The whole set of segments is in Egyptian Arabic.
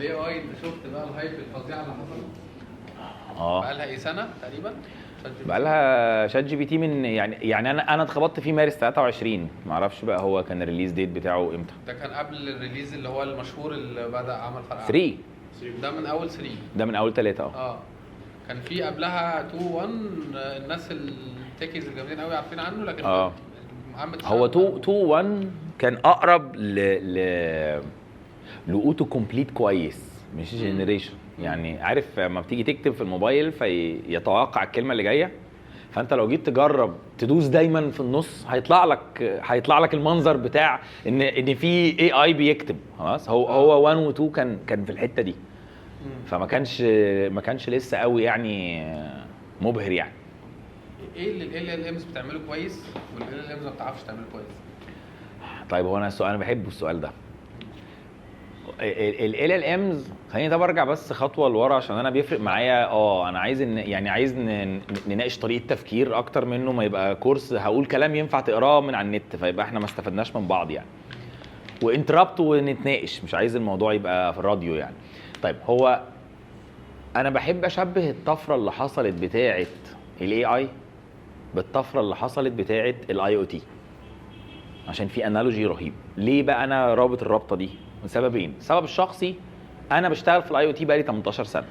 ال AI، انت شفت بقى ال hype الفظيعة اللي حصلت؟ اه. بقى لها ايه، سنة تقريبا ChatGPT. بقى لها ChatGPT من يعني انا اتخبطت فيه مارس 23، ما اعرفش بقى هو كان ال release date بتاعه امتى. ده كان قبل ال release اللي هو المشهور اللي بدا عمل فرقعه. 3. ده من اول 3. ده من اول 3، اه. اه، كان في قبلها 2، 1، الناس ال techies الجامدين قوي عارفين عنه، لكن عامة هو الشعب 2 2 1 كان اقرب ل auto complete كويس، مش generation. يعني عارف لما بتيجي تكتب في الموبايل فيتوقع الكلمة اللي جايه؟ فانت لو جيت تجرب تدوس دايما في النص هيطلع لك المنظر بتاع ان في AI بيكتب. خلاص، هو 1 و 2 كان في الحتة دي. فما كانش ما كانش لسه قوي يعني مبهر يعني. ايه اللي ال LLMs بتعمله كويس وال LLMs ما بتعرفش تعمله كويس؟ طيب، هو انا السؤال، انا بحب السؤال ده. ال LLMs، خليني طب ارجع بس خطوة لورا عشان انا بيفرق معايا. انا عايز ان يعني عايز نناقش طريقه تفكير اكتر منه ما يبقى course هقول كلام ينفع تقراه من على النت، فيبقى احنا ما استفدناش من بعض يعني. و interrupt ونتناقش، مش عايز الموضوع يبقى في الراديو يعني. طيب، هو انا بحب اشبه الطفرة اللي حصلت بتاعه ال AI بالطفره اللي حصلت بتاعه ال IoT، عشان في analogy رهيب. ليه بقى انا رابط الرابطة دي؟ لسببين. السبب الشخصي، انا بشتغل في ال IoT بقالي 18 سنه،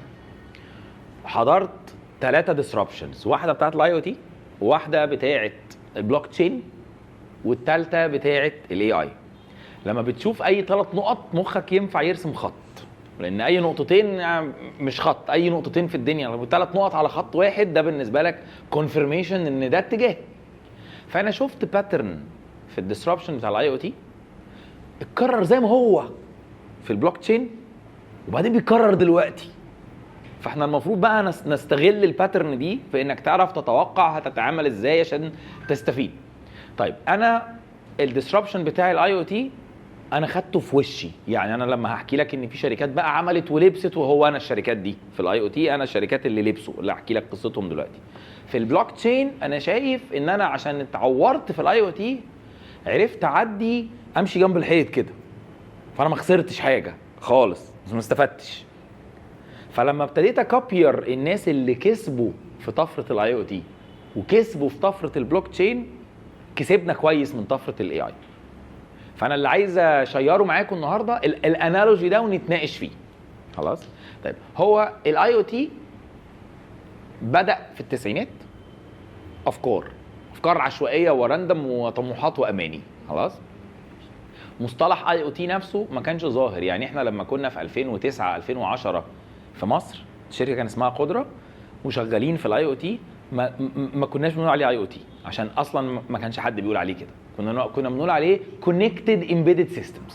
حضرت ثلاثة disruptions، واحدة بتاعت ال IoT، وواحدة بتاعت البلوك تشين، والثالثة بتاعت ال AI. لما بتشوف اي ثلاث نقط مخك ينفع يرسم خط، لان اي نقطتين مش خط، اي نقطتين في الدنيا، لو ثلاث نقط على خط واحد ده بالنسبة لك confirmation ان ده اتجاه. فانا شفت pattern في ال disruption بتاع ال IoT اتكرر زي ما هو في البلوك تشين، وبعدين بيكرر دلوقتي. فاحنا المفروض بقى نستغل ال pattern دي في انك تعرف تتوقع هتتعامل ازاي عشان تستفيد. طيب، انا ال disruption بتاع ال IoT انا خدته في وشي. يعني انا لما هحكي لك ان في شركات بقى عملت ولبست، وهو انا الشركات دي في ال IoT، انا الشركات اللي لبسوا اللي هحكي لك قصتهم دلوقتي. في البلوك تشين انا شايف ان انا عشان اتعورت في ال IoT عرفت اعدي امشي جنب الحيط كده، فانا ما خسرتش حاجة خالص بس ما استفدتش. فلما ابتديت ا copier الناس اللي كسبوا في طفرة ال IoT وكسبوا في طفرة البلوك تشين، كسبنا كويس من طفرة ال AI. فانا اللي عايز اشيره معاكم النهارده ال analogy ده ونتناقش فيه. خلاص؟ طيب، هو ال IoT بدا في التسعينات، افكار عشوائية و random وطموحات واماني. خلاص؟ مصطلح IoT نفسه ما كانش ظاهر. يعني احنا لما كنا في 2009 2010 في مصر، الشركة كان اسمها قدره وشغالين في ال IoT، ما كناش بنقول عليه IoT عشان اصلا ما كانش حد بيقول عليه كده. كنا بنقول عليه connected embedded systems.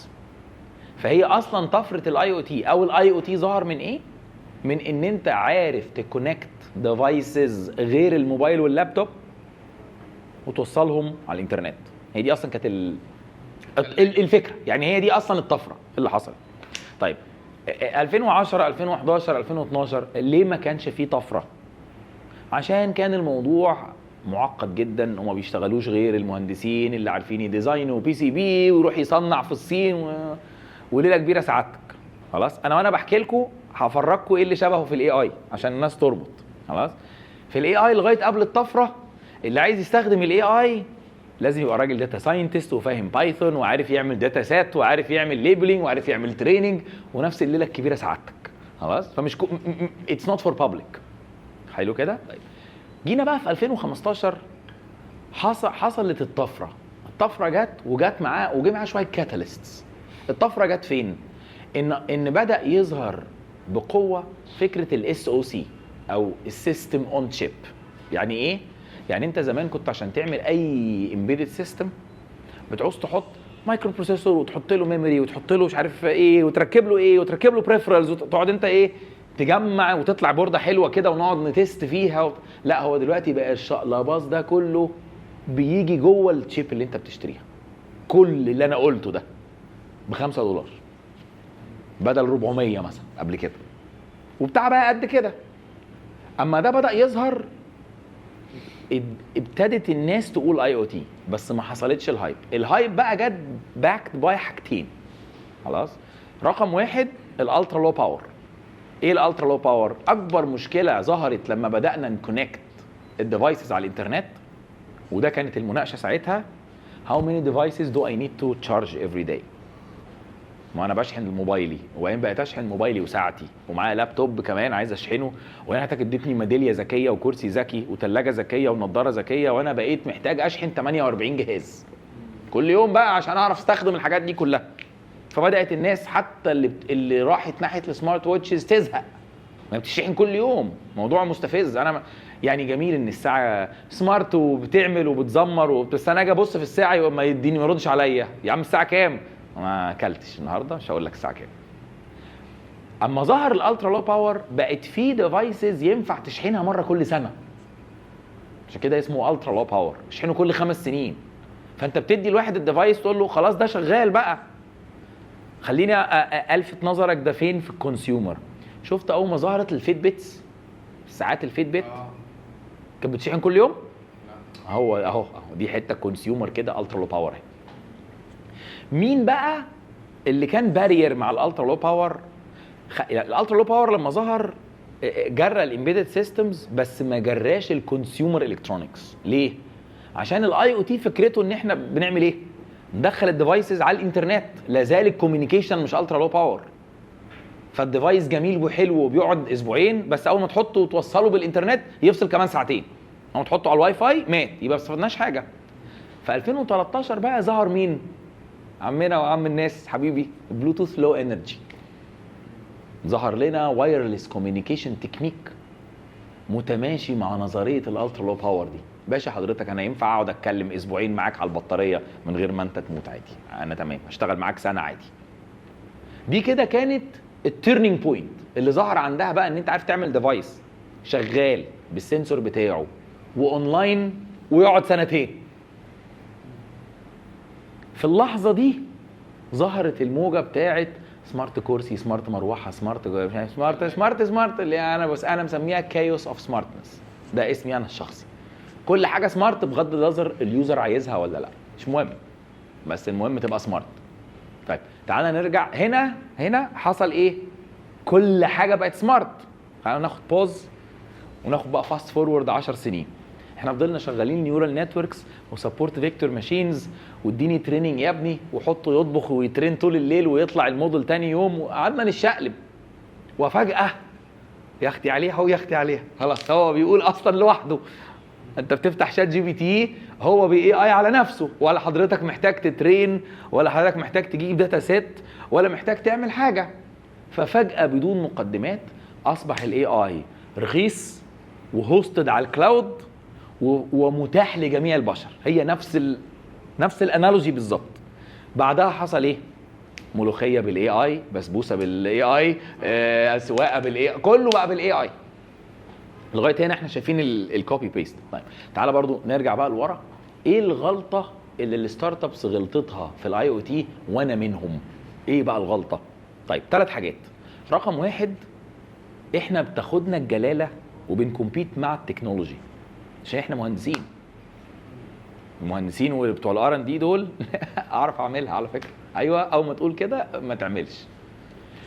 فهي اصلا طفرة ال IoT او ال IoT ظهر من ايه؟ من ان انت عارف ت connect devices غير الموبايل واللابتوب وتوصلهم على الانترنت. هي دي اصلا كانت الفكره، يعني هي دي اصلا الطفرة اللي حصلت. طيب، 2010 2011 2012 ليه ما كانش فيه طفره؟ عشان كان الموضوع معقد جدا وما بيشتغلوش غير المهندسين اللي عارفين ي design وا PCB ويروح يصنع في الصين وليلة كبيرة سعادتك. خلاص، انا وانا بحكي لكم هفرجكم ايه اللي شبهه في ال AI عشان الناس تربط. خلاص؟ في ال AI لغاية قبل الطفره، اللي عايز يستخدم ال AI لازم يبقى راجل data scientist وفاهم Python وعارف يعمل data set وعارف يعمل labeling وعارف يعمل training ونفس الليلة الكبيرة سعادتك. خلاص؟ فمش it's not for public. حلو كده؟ طيب، جينا بقى في 2015 حصلت الطفره. الطفرة جت وجت معاه وجه معاه شوية catalysts. الطفرة جت فين؟ ان بدا يظهر بقوة فكرة ال SoC او ال system on chip. يعني ايه؟ يعني انت زمان كنت عشان تعمل اي embedded system بتعوز تحط microprocessor وتحط له memory وتحط له مش عارف ايه وتركب له ايه وتركب له peripherals وتقعد انت ايه تجمع وتطلع بورده حلوة كده ونقعد ن test فيها لا، هو دلوقتي بقى الشقلباص ده كله بيجي جوه ال chip اللي انت بتشتريها. كل اللي انا قلته ده ب 5 دولار بدل 400 مثلا قبل كده، وبتاع بقى قد كده. اما ده بدا يظهر ابتدت الناس تقول IoT، بس ما حصلتش ال hype. ال hype بقى جت backed by حاجتين. خلاص؟ رقم واحد ال ultra low power. ايه ال ultra low power؟ اكبر مشكلة ظهرت لما بدانا ن connect ال devices على الانترنت، وده كانت المناقشة ساعتها، how many devices do I need to charge every day؟ ما انا بشحن موبايلي، وبعدين بقيت اشحن موبايلي وساعتي، ومعايا لابتوب كمان عايز اشحنه، وبعدين حضرتك اديتني ميدالية ذكية وكرسي ذكي وثلاجه ذكية ونضاره ذكيه، وانا بقيت محتاج اشحن 48 جهاز كل يوم بقى عشان اعرف استخدم الحاجات دي كلها. فبدات الناس حتى اللي راحت ناحية ال smart watches تزهق، ما بتشحن كل يوم، موضوع مستفز. انا يعني جميل ان الساعة smart وبتعمل وبتزمر، بس انا اجي ابص في الساعة ما يديني، ما يردش عليا، يا عم الساعة كام؟ ما اكلتش النهارده، مش هقول لك الساعة كام. اما ظهر ال ultra low power بقت في devices ينفع تشحنها مرة كل سنة، عشان كده اسمه ultra low power، اشحنه كل 5 سنين. فانت بتدي الواحد ال device تقول له خلاص ده شغال بقى. خليني الفت نظرك ده فين في ال consumer. شفت اول ما ظهرت ال Fitbits، ساعات ال Fitbit كانت بتشحن كل يوم؟ لا. هو اهو دي حتة consumer كده ultra low power. مين بقى اللي كان barrier مع ال ultra low power؟ ال ultra low power لما ظهر جرى ال embedded systems، بس ما جراش ال consumer electronics. ليه؟ عشان ال IoT فكرته ان احنا بنعمل ايه؟ ندخل ال devices على الانترنت، لازال ال communication مش ultra low power. فال device جميل وحلو وبيقعد اسبوعين، بس اول ما تحطه وتوصله بالانترنت يفصل كمان ساعتين، اول ما تحطه على الواي فاي مات، يبقى ما استفدناش حاجة. في 2013 بقى ظهر مين؟ عمنا وعم الناس حبيبي، Bluetooth Low Energy. ظهر لنا wireless communication technique متماشي مع نظرية ال ultra low power دي. باشا حضرتك انا ينفع اقعد اتكلم اسبوعين معاك على البطارية من غير ما انت تموت عادي، انا تمام، اشتغل معاك سنة عادي. دي كده كانت ال turning point اللي ظهر عندها بقى ان انت عارف تعمل device شغال بال sensor بتاعه واونلاين ويقعد سنتين. في اللحظة دي ظهرت الموجه بتاعت smart كرسي، smart مروحة، smart smart smart smart، اللي انا بس انا مسميها chaos of smartness، ده اسمي انا الشخصي. كل حاجة smart بغض النظر ال user عايزها ولا لا، مش مهم، بس المهم تبقى smart. طيب تعالى نرجع هنا. هنا حصل ايه؟ كل حاجة بقت smart. تعالى ناخد pause وناخد بقى fast forward 10 سنين. احنا فضلنا شغالين neural networks و support vector machines، واديني training يا ابني، وحطه يطبخ وي train طول الليل ويطلع الموديل تاني يوم، وقعدنا نشقلب. وفجاة يا اختي عليها ويا اختي عليها، خلاص هو بيقول اصلا لوحده. انت بتفتح ChatGPT هو بي AI على نفسه، ولا حضرتك محتاج ت train، ولا حضرتك محتاج تجيب data set، ولا محتاج تعمل حاجة. ففجاه بدون مقدمات اصبح ال AI رخيص و hosted على ال cloud ومتاح لجميع البشر. هي نفس ال analogy بالظبط. بعدها حصل ايه؟ ملوخية بال AI، بسبوسه بال AI، سواقة بال AI، كله بقى بال AI. لغاية هنا احنا شايفين ال copy paste. طيب تعالى برضو نرجع بقى لورا. ايه الغلطة اللي ال startups غلطتها في ال IoT وانا منهم؟ ايه بقى الغلطة؟ طيب 3 حاجات. رقم 1، احنا بتاخدنا الجلاله وبن compete مع ال technology عشان احنا مهندسين. المهندسين وبتوع ال R&D دول اعرف اعملها على فكرة. ايوه، اول ما تقول كده ما تعملش.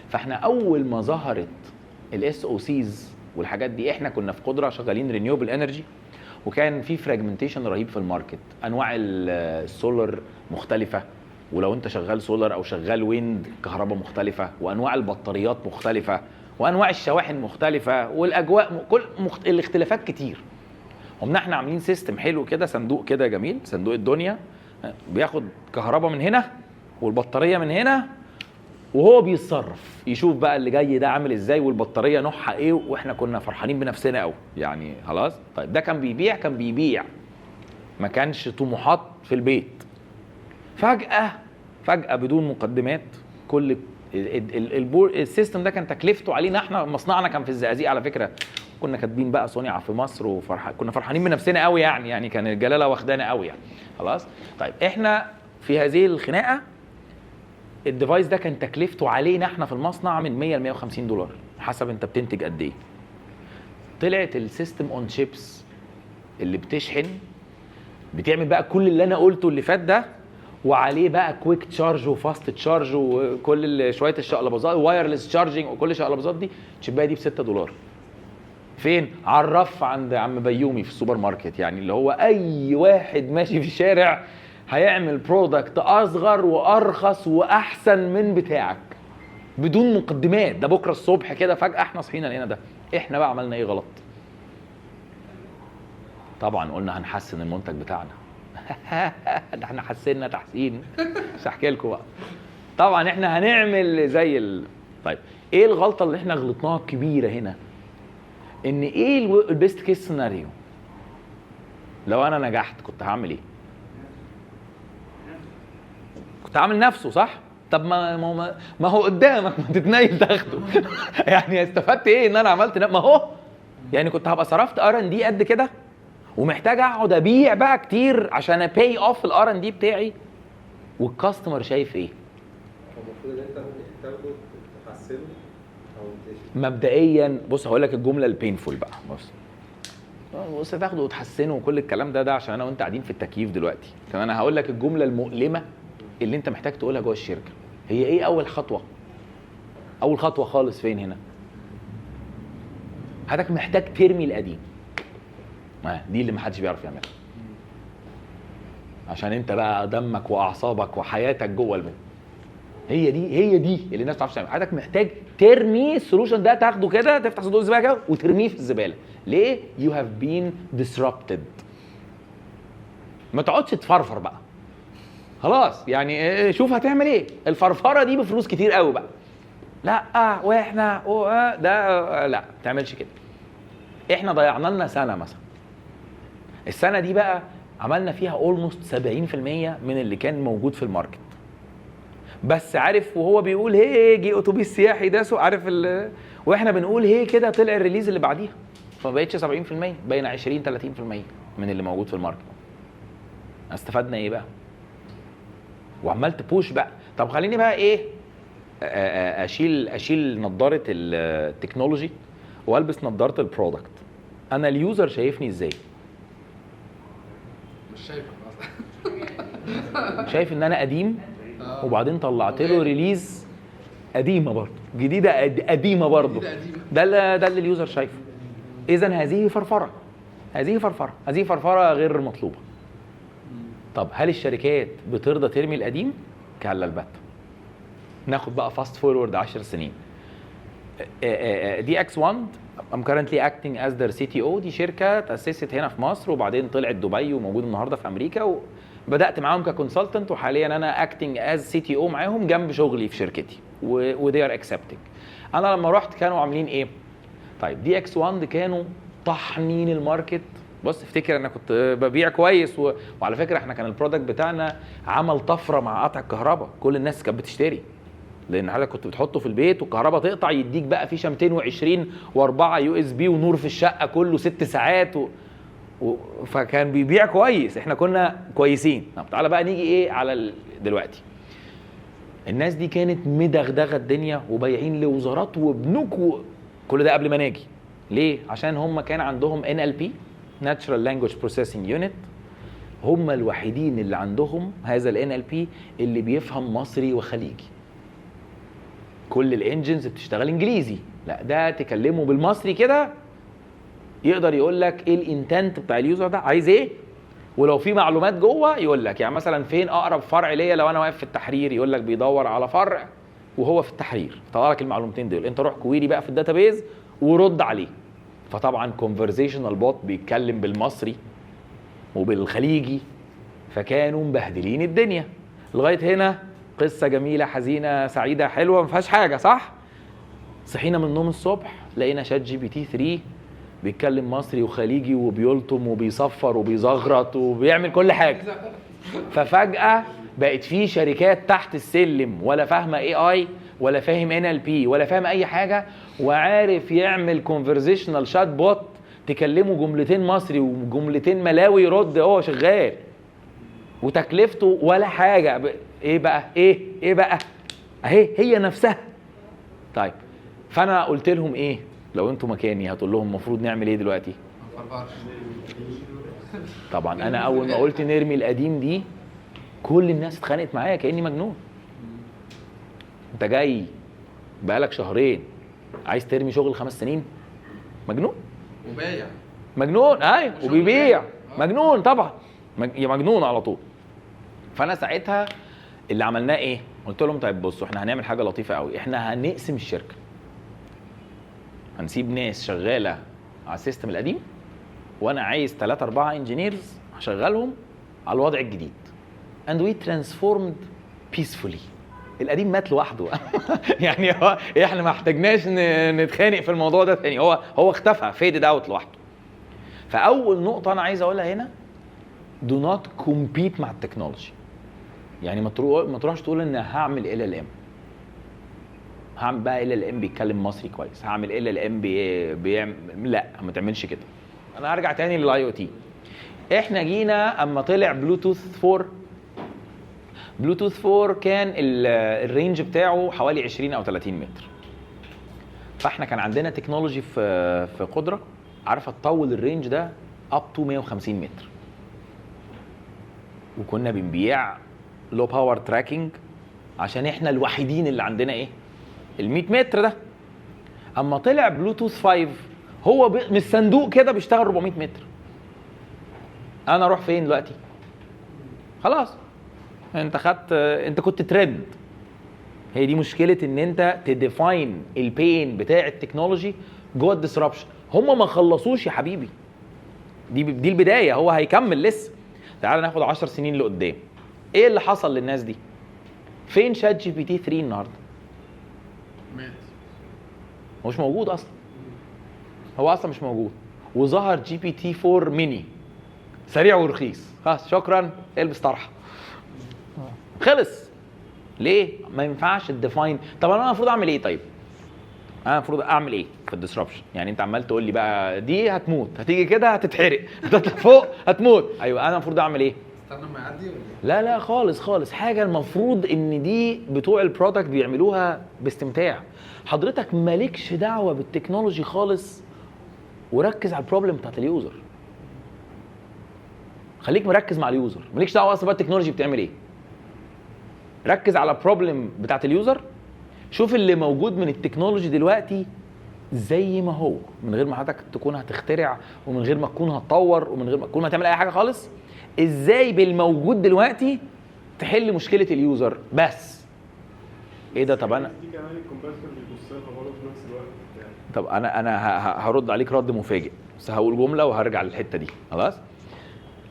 فاحنا اول ما ظهرت ال SoCs والحاجات دي، احنا كنا في قدره شغالين renewable energy، وكان في fragmentation رهيب في ال market، انواع السولار مختلفة، ولو انت شغال سولار او شغال wind كهرباء مختلفة، وانواع البطاريات مختلفة، وانواع الشواحن مختلفة، والاجواء كل الاختلافات كتير. قمنا احنا عاملين system حلو كده، صندوق كده جميل، صندوق الدنيا، بياخد كهرباء من هنا والبطاريه من هنا، وهو بيتصرف يشوف بقى اللي جاي ده عامل ازاي والبطاريه نوعها ايه. واحنا كنا فرحانين بنفسنا قوي يعني خلاص. طيب ده كان بيبيع، كان بيبيع، ما كانش طموحات في البيت. فجأة بدون مقدمات كل ال system ده كان تكلفته علينا احنا، مصنعنا كان في الزقازيق على فكرة، كنا كاتبين بقى صنع في مصر، كنا فرحانين بنفسنا قوي يعني كان الجلاله واخدانا قوي يعني خلاص. طيب احنا في هذه الخناقة ال device ده كان تكلفته علينا احنا في المصنع من 100 ل 150 دولار حسب انت بتنتج قد ايه. طلعت ال system on chips اللي بتشحن، بتعمل بقى كل اللي انا قلته اللي فات ده، وعليه بقى quick charge و fast charge وكل شوية الشقلباظات، wireless charging وكل الشقلباظات دي. الشبايه دي ب $6. فين؟ على الرف عند عم بيومي في السوبر ماركت. يعني اللي هو اي واحد ماشي في الشارع هيعمل product اصغر وارخص واحسن من بتاعك بدون مقدمات. ده بكره الصبح كده فجاة احنا صحينا لقينا ده. احنا بقى عملنا ايه غلط؟ طبعا قلنا هنحسن المنتج بتاعنا. ده احنا حسنا تحسين، مش هحكي لكم بقى. طبعا احنا هنعمل زي طيب ايه الغلطة اللي احنا غلطناها الكبيرة هنا؟ ان ايه ال best case scenario؟ لو انا نجحت كنت هعمل ايه؟ كنت هعمل نفسه، صح؟ طب ما هو قدامك، ما تتنيل تاخده. يعني استفدت ايه ان انا عملت ما هو يعني كنت هبقى صرفت R&D قد كده، ومحتاج اقعد ابيع بقى كتير عشان ا pay off ال R&D بتاعي. وال customer شايف ايه؟ المفروض ان انت تاخده تحسنه او مبدئيا. بص هقول لك الجملة ال painful بقى. بص تاخده وتحسنه وكل الكلام ده عشان انا وانت قاعدين في التكييف دلوقتي. كمان انا هقول لك الجملة المؤلمة اللي انت محتاج تقولها جوه الشركة هي ايه. اول خطوة، اول خطوة خالص فين هنا؟ حضرتك محتاج ترمي القديم. ما دي اللي محدش بيعرف يعملها، عشان انت بقى دمك واعصابك وحياتك جوه البيت. هي دي اللي الناس ما بتعرفش تعملها. حضرتك محتاج ترمي ال solution ده، تاخده كده تفتح صندوق الزبالة كده وترميه في الزبالة. ليه؟ You have been disrupted. ما تقعدش تفرفر بقى خلاص، يعني شوف هتعمل ايه. الفرفره دي بفلوس كتير قوي بقى. لا واحنا ده لا ما تعملش كده. احنا ضيعنا لنا سنة مثلا. السنة دي بقى عملنا فيها almost 70% من اللي كان موجود في ال market. بس عارف وهو بيقول هي جه اتوبيس سياحي ده، عارف واحنا بنقول هي كده، طلع ال release اللي بعديها فما بقتش 70%، بقينا 20 30% من اللي موجود في ال market. استفدنا ايه بقى؟ وعمال ت push بقى. طب خليني بقى ايه، اشيل نظاره ال technology والبس نظاره ال product. انا ال user شايفني ازاي؟ مش شايفك اصلا. شايف ان انا قديم، وبعدين طلعت له release قديمة برضه، جديدة قديمة برضه. ده اللي ال user شايفه. اذا هذه فرفره، هذه فرفره، هذه فرفره غير مطلوبه. طب هل الشركات بترضى ترمي القديم؟ كلا البتة. ناخد بقى fast forward 10 سنين. دي اكس 1 I'm currently acting as their CTO. دي شركة تأسست هنا في مصر وبعدين طلعت دبي وموجود النهارده في امريكا، وبدات معاهم ك consultant، وحاليا انا acting as CTO معاهم جنب شغلي في شركتي، و they are accepting. انا لما رحت كانوا عاملين ايه؟ طيب دي اكس 1 كانوا طحنين ال market. بص افتكر انا كنت ببيع كويس وعلى فكرة احنا كان ال product بتاعنا عمل طفرة مع قطع الكهرباء، كل الناس كانت بتشتري، لان حضرتك كنت بتحطه في البيت والكهرباء تقطع يديك بقى فيشه 220 و4 USB ونور في الشقة كله 6 ساعات فكان بيبيع كويس، احنا كنا كويسين. طب تعالى بقى نيجي ايه على دلوقتي. الناس دي كانت مدغدغه الدنيا وبايعين لوزارات وبنوك كل ده قبل ما ناجي. ليه؟ عشان هم كان عندهم NLP Natural Language Processing Unit، هم الوحيدين اللي عندهم هذا ال NLP اللي بيفهم مصري وخليجي. كل ال engines بتشتغل انجليزي، لا ده تكلمه بالمصري كده يقدر يقول لك ايه ال intent بتاع ال user ده عايز ايه، ولو في معلومات جوه يقول لك. يعني مثلا فين اقرب فرع ليا لو انا واقف في التحرير، يقول لك بيدور على فرع وهو في التحرير، طلع لك المعلومتين دول، انت روح query بقى في ال database ورد عليه. فطبعا conversational bot بيتكلم بالمصري وبالخليجي، فكانوا مبهدلين الدنيا. لغاية هنا قصة جميلة حزينة سعيدة حلوة ما فيهاش حاجة، صح؟ صحينا من النوم الصبح لقينا ChatGPT 3 بيتكلم مصري وخليجي وبيلطم وبيصفر وبيزغرط وبيعمل كل حاجة. ففجاه بقت في شركات تحت السلم ولا فاهمه AI ولا فاهم NLP ولا فاهم اي حاجة، وعارف يعمل conversational chatbot تكلمه جملتين مصري وجملتين ملاوي يرد، هو شغال وتكلفته ولا حاجة. ايه بقى؟ ايه بقى؟ اهي هي نفسها. طيب فانا قلت لهم ايه؟ لو انتوا مكاني هتقول لهم المفروض نعمل ايه دلوقتي؟ طبعا انا اول ما قلت نرمي القديم دي كل الناس اتخانقت معايا كاني مجنون. انت جاي بقالك شهرين عايز ترمي شغل 5 سنين؟ مجنون. وبايع مجنون. ايوه وبيبيع مجنون طبعا، يا مجنون على طول. فانا ساعتها اللي عملناه ايه؟ قلت لهم طيب بصوا احنا هنعمل حاجة لطيفة قوي، احنا هنقسم الشركة، هنسيب ناس شغالة على ال system القديم، وانا عايز 3 4 engineers هشغلهم على الوضع الجديد. and we transformed peacefully. القديم مات لوحده. يعني هو احنا ما احتاجناش نتخانق في الموضوع ده تاني، هو اختفى، faded out لوحده. فاول نقطة انا عايز اقولها هنا، do not compete مع ال technology. يعني ما تروحش تقول ان هعمل LLM، هعمل بقى LLM بيتكلم مصري كويس، هعمل LLM بيعمل، لا ما تعملش كده. انا هرجع تاني لل IoT. احنا جينا اما طلع بلوتوث 4، بلوتوث 4 كان ال range بتاعه حوالي 20 او 30 متر. فاحنا كان عندنا technology في قدره عارفه تطول ال range ده up to 150 متر، وكنا بنبيع low power tracking عشان احنا الوحيدين اللي عندنا ايه ال 100 متر ده. اما طلع بلوتوث 5 هو من الصندوق كده بيشتغل 400 متر. انا اروح فين دلوقتي؟ خلاص انت خدت، انت كنت ترند. هي دي مشكلة ان انت ت define ال pain بتاع ال technology جوه ال disruption. هم ما خلصوش يا حبيبي، دي البداية، هو هيكمل لسه. تعال ناخد 10 سنين لقدام، ايه اللي حصل للناس دي؟ فين ChatGPT 3 النهارده؟ مات، مش موجود اصلا، هو اصلا مش موجود. وظهر GPT 4 ميني سريع ورخيص، خلاص شكرا البس طرحه، خلص. ليه؟ ما ينفعش ال define. طب انا المفروض اعمل ايه؟ طيب انا المفروض اعمل ايه في ال disruption؟ يعني انت عمال تقول لي بقى دي هتموت، هتيجي كده هتتحرق، هتطلع فوق هتموت. ايوه انا المفروض اعمل ايه؟ استنى ما يعدي ولا؟ لا لا خالص خالص. حاجة المفروض ان دي بتوع ال product بيعملوها باستمتاع. حضرتك مالكش دعوه بال technology خالص، وركز على ال problem بتاعت ال user. خليك مركز مع ال user، مالكش دعوه اصلا بقى ال technology بتعمل ايه. ركز على problem بتاعت ال user، شوف اللي موجود من ال technology دلوقتي زي ما هو، من غير ما حضرتك تكون هتخترع، ومن غير ما تكون هتطور، ومن غير ما تكون هتعمل اي حاجة خالص. ازاي بالموجود دلوقتي تحل مشكلة ال user بس. ايه ده؟ طب انا دي كمان ال competitor بيبص لها برضه في نفس الوقت يعني. طب انا هرد عليك رد مفاجئ، بس هقول جملة وهرجع للحتة دي. خلاص،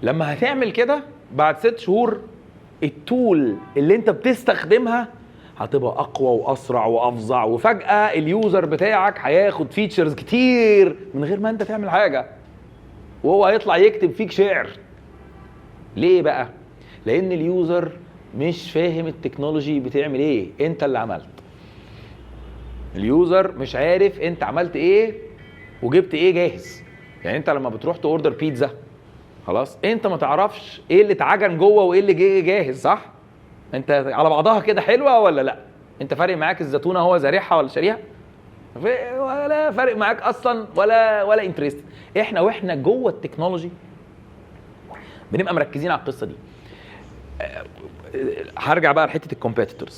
لما هتعمل كده بعد 6 شهور ال tool اللي انت بتستخدمها هتبقى اقوى واسرع وافظع، وفجاة ال user بتاعك هياخد features كتير من غير ما انت تعمل حاجة، وهو هيطلع يكتب فيك شعر. ليه بقى؟ لان ال user مش فاهم ال technology بتعمل ايه، انت اللي عملت. ال user مش عارف انت عملت ايه وجبت ايه جاهز. يعني انت لما بتروح ت order بيتزا، خلاص انت ما تعرفش ايه اللي اتعجن جوه وايه اللي جه جاهز، صح؟ انت على بعضها كده حلوة ولا لا؟ انت فارق معاك الزيتونه هو زارعها ولا شاريها؟ ولا فارق معاك اصلا ولا interest. احنا واحنا جوه ال technology بنبقى مركزين على القصة دي. هرجع بقى لحته ال competitors،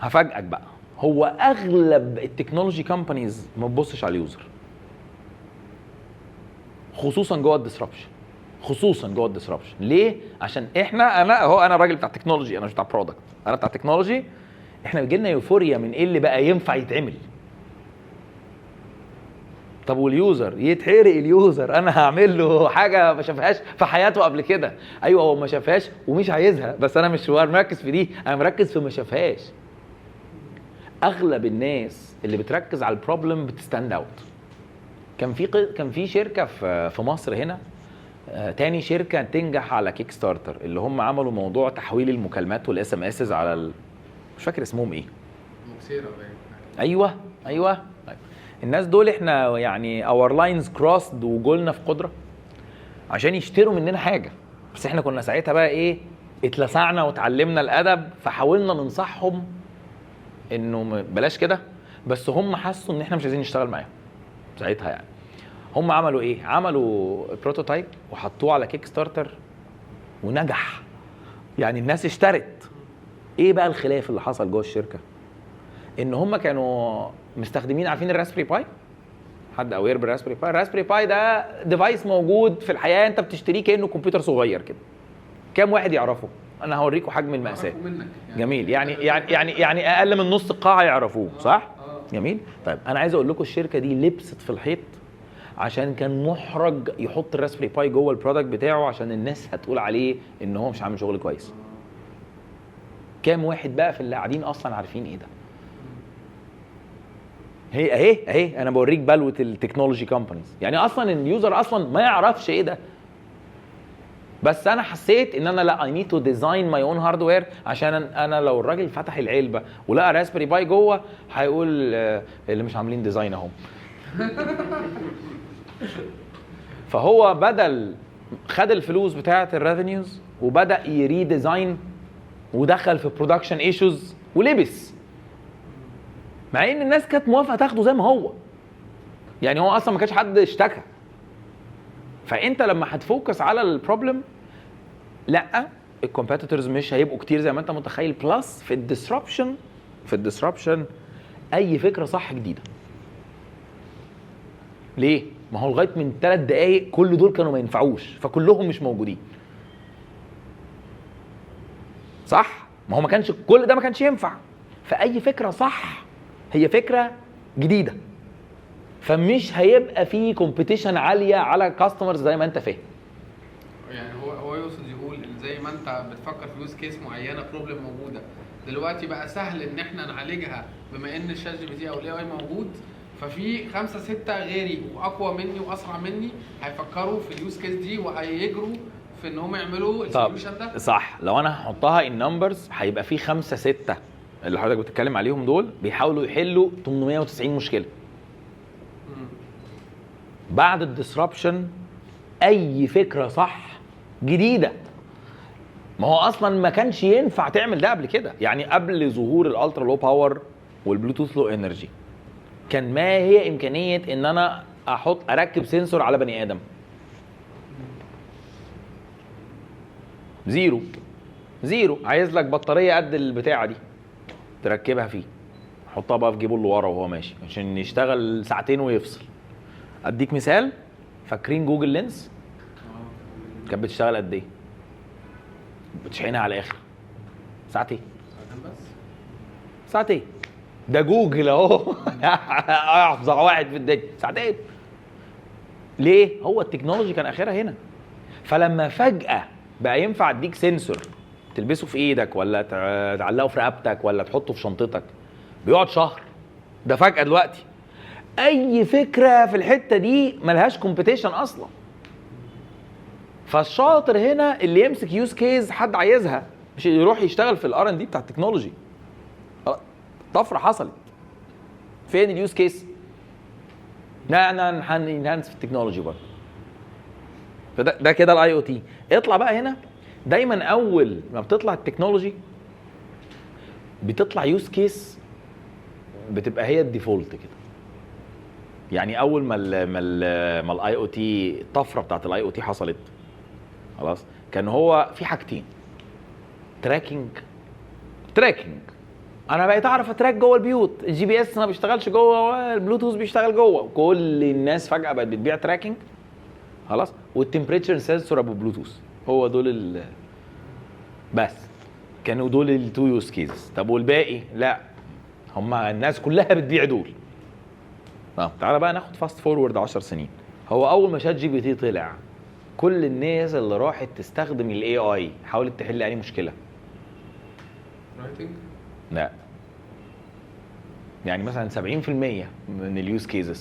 هفاجئك بقى، هو اغلب ال technology companies ما بتبصش على ال user، خصوصا جوه ال disruption. خصوصا جوه ال disruption. ليه؟ عشان احنا، انا اهو، انا راجل بتاع technology، انا مش بتاع product، انا بتاع technology. احنا بيجي لنا euphoria من ايه اللي بقى ينفع يتعمل. طب وال user يتحرق؟ ال user انا هعمل له حاجة ما شافهاش في حياته قبل كده. ايوه هو ما شافهاش ومش عايزها، بس انا مش مركز في دي، انا مركز في ما شافهاش. اغلب الناس اللي بتركز على ال problem بت stand out. كان في شركة في مصر هنا، تاني شركة تنجح على Kickstarter، اللي هم عملوا موضوع تحويل المكالمات وال SMSes على مش فاكر اسمهم ايه، مكسيره باين. ايوه ايوه. طيب الناس دول احنا يعني our lines crossed وجولنا في قدره عشان يشتروا مننا حاجة، بس احنا كنا ساعتها بقى ايه، اتلسعنا وتعلمنا الادب، فحاولنا ننصحهم انه بلاش كده، بس هم حسوا ان احنا مش عايزين نشتغل معاهم ساعتها. يعني هم عملوا ايه؟ عملوا prototype وحطوه على Kickstarter ونجح. يعني الناس اشترت. ايه بقى الخلاف اللي حصل جوه الشركة؟ ان هم كانوا مستخدمين، عارفين ال Raspberry Pi؟ حد aware بال Raspberry Pi؟ ال Raspberry Pi ده device موجود في الحياة، انت بتشتريه كانه كمبيوتر صغير كده. كام واحد يعرفه؟ انا هوريكم حجم المأساة. منك يعني. جميل، يعني يعني يعني يعني اقل من نص القاعة يعرفوه، صح؟ جميل. طيب انا عايز اقول لكم الشركة دي لبست في الحيط عشان كان محرج يحط ال Raspberry Pi جوه ال product بتاعه، عشان الناس هتقول عليه ان هو مش عامل شغل كويس. كام واحد بقى في اللي قاعدين اصلا عارفين ايه ده؟ هي اهي اهي انا بوريك بلوه ال technology companies، يعني اصلا ال user اصلا ما يعرفش ايه ده. بس انا حسيت ان انا لا، I need to design my own hardware، عشان انا لو الراجل فتح العلبة ولقى Raspberry Pi جوه هيقول اللي مش عاملين design اهم. فهو بدل خد الفلوس بتاعه ال revenues وبدا ي redesign ودخل في production issues ولبس، مع ان الناس كانت موافقة تاخده زي ما هو. يعني هو اصلا ما كانش حد اشتكى. فانت لما هت focus على ال problem، لا، ال competitors مش هيبقوا كتير زي ما انت متخيل. plus في ال disruption، في ال disruption اي فكرة صح جديدة. ليه؟ ما هو لغاية من 3 دقائق كل دول كانوا ما ينفعوش، فكلهم مش موجودين. صح؟ ما هو ما كانش كل ده ما كانش ينفع. فاي فكرة صح هي فكرة جديدة، فمش هيبقى في competition عالية على customers زي ما انت فاهم. يعني هو يقصد يقول ان زي ما انت بتفكر في use case معينة، problem موجودة دلوقتي بقى سهل ان احنا نعالجها بما ان ال ChatGPT او ال AI موجود، ففي خمسة ستة غيري واقوى مني واسرع مني هيفكروا في ال use case دي وهيجروا في ان هم يعملوا طب ال solution ده. صح، لو انا هحطها in numbers هيبقى في خمسة ستة اللي حضرتك بتتكلم عليهم دول بيحاولوا يحلوا 890 مشكلة. بعد ال disruption اي فكرة صح جديدة، ما هو اصلا ما كانش ينفع تعمل ده قبل كده. يعني قبل ظهور ال ultra low power وال Bluetooth low energy كان ما هي امكانية ان انا احط اركب sensor على بني ادم؟ zero zero. عايز لك بطارية قد البتاعه دي تركبها فيه، حطها بقى في جيبه اللي ورا وهو ماشي عشان يشتغل ساعتين ويفصل. اديك مثال، فاكرين Google Lens؟ كانت بتشتغل قد ايه؟ بتشحنها على الاخر ساعتين. ساعتين بس؟ ساعتين. ده جوجل اهو، احفظ واحد في الدنيا، ساعتين. ليه؟ هو ال technology كان اخرها هنا. فلما فجأة بقى ينفع اديك sensor تلبسه في ايدك ولا تعلقه في رقبتك ولا تحطه في شنطتك، بيقعد شهر. ده فجأة دلوقتي اي فكرة في الحتة دي ملهاش competition اصلا. فالشاطر هنا اللي يمسك use case حد عايزها، مش يروح يشتغل في ال R&D بتاع ال technology. طفرة حصلت. فين ال use case؟ لا انا هن enhance في ال technology برضه. فده ده كده ال IoT. اطلع بقى هنا، دايما اول ما بتطلع ال technology بتطلع use case بتبقى هي ال default كده. يعني اول ما ال IoT، الطفرة بتاعت ال IoT حصلت، خلاص كان هو في حاجتين، tracking. tracking انا بقيت اعرف ا track جوه البيوت، ال GPS ما بيشتغلش جوه، البلوتوث بيشتغل جوه، كل الناس فجاة بقت بتبيع tracking، خلاص. وال temperature sensor ابو بلوتوث، هو دول بس كانوا دول ال two use cases. طب والباقي؟ لا، هم الناس كلها بتبيع دول. طب تعالى بقى ناخد fast forward 10 سنين. هو اول ما ChatGPT طلع، كل الناس اللي راحت تستخدم ال AI حاولت تحل اي مشكلة. writing؟ لا، يعني مثلا 70% من ال use cases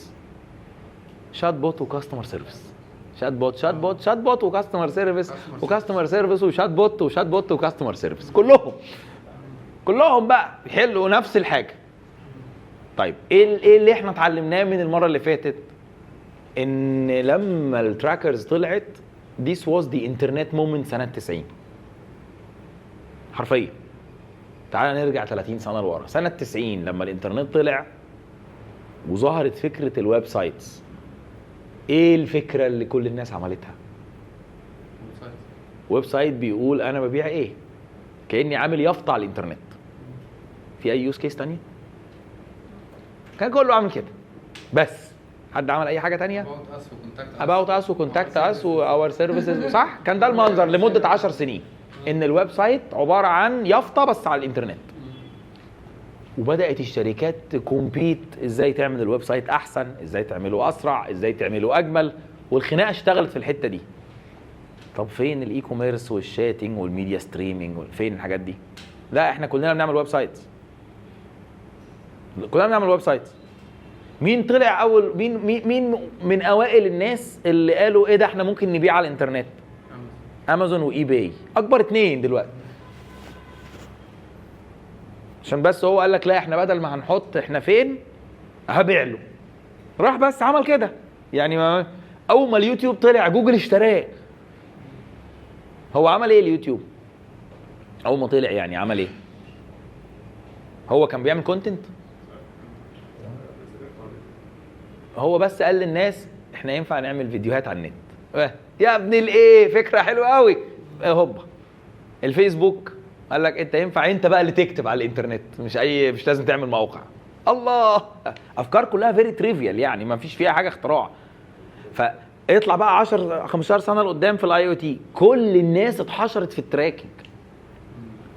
chatbot و customer service، chatbot chatbot chatbot و customer service و customer service و chatbot و chatbot و customer service، كلهم بقى بيحلوا نفس الحاجة. طيب ايه اللي احنا اتعلمناه من المرة اللي فاتت؟ ان لما ال trackers طلعت، this was the internet moment سنة 90 حرفيا. تعال نرجع 30 سنة لورا، سنة 90 لما الانترنت طلع وظهرت فكرة ال websites، ايه الفكرة اللي كل الناس عملتها؟ website بيقول انا ببيع ايه. كاني عامل يافطة على الانترنت. في اي use case تانية؟ كان كله عامل كده، بس حد عمل اي حاجة تانية؟ about us و contact about us و contact us و our services، صح؟ كان ده المنظر لمدة 10 سنين، ان ال website عبارة عن يافطة بس على الانترنت. وبدات الشركات ت compete ازاي تعمل ال website احسن، ازاي تعمله اسرع، ازاي تعمله اجمل، والخناقه اشتغلت في الحتة دي. طب فين ال e-commerce وال chatting وال media streaming؟ فين الحاجات دي؟ لا، احنا كلنا بنعمل website، كلنا بنعمل website. مين طلع اول؟ مين من اوائل الناس اللي قالوا ايه ده احنا ممكن نبيع على الانترنت؟ امازون و eBay، اكبر اتنين دلوقتي. عشان بس هو قال لك لا احنا بدل ما هنحط احنا فين هبيع له، راح بس عمل كده. يعني ما اول ما اليوتيوب طلع جوجل اشتراه. هو عمل ايه اليوتيوب اول ما طلع؟ يعني عمل ايه؟ هو كان بيعمل content؟ هو بس قال للناس احنا ينفع نعمل فيديوهات على النت. يا ابن الايه، فكرة حلوة قوي. هوبا الفيسبوك قال لك انت ينفع انت بقى اللي تكتب على الانترنت، مش لازم تعمل موقع. الله، افكار كلها very trivial، يعني ما فيش فيها حاجة اختراع. فاطلع بقى 10 15 سنة لقدام في ال IoT، كل الناس اتحشرت في ال tracking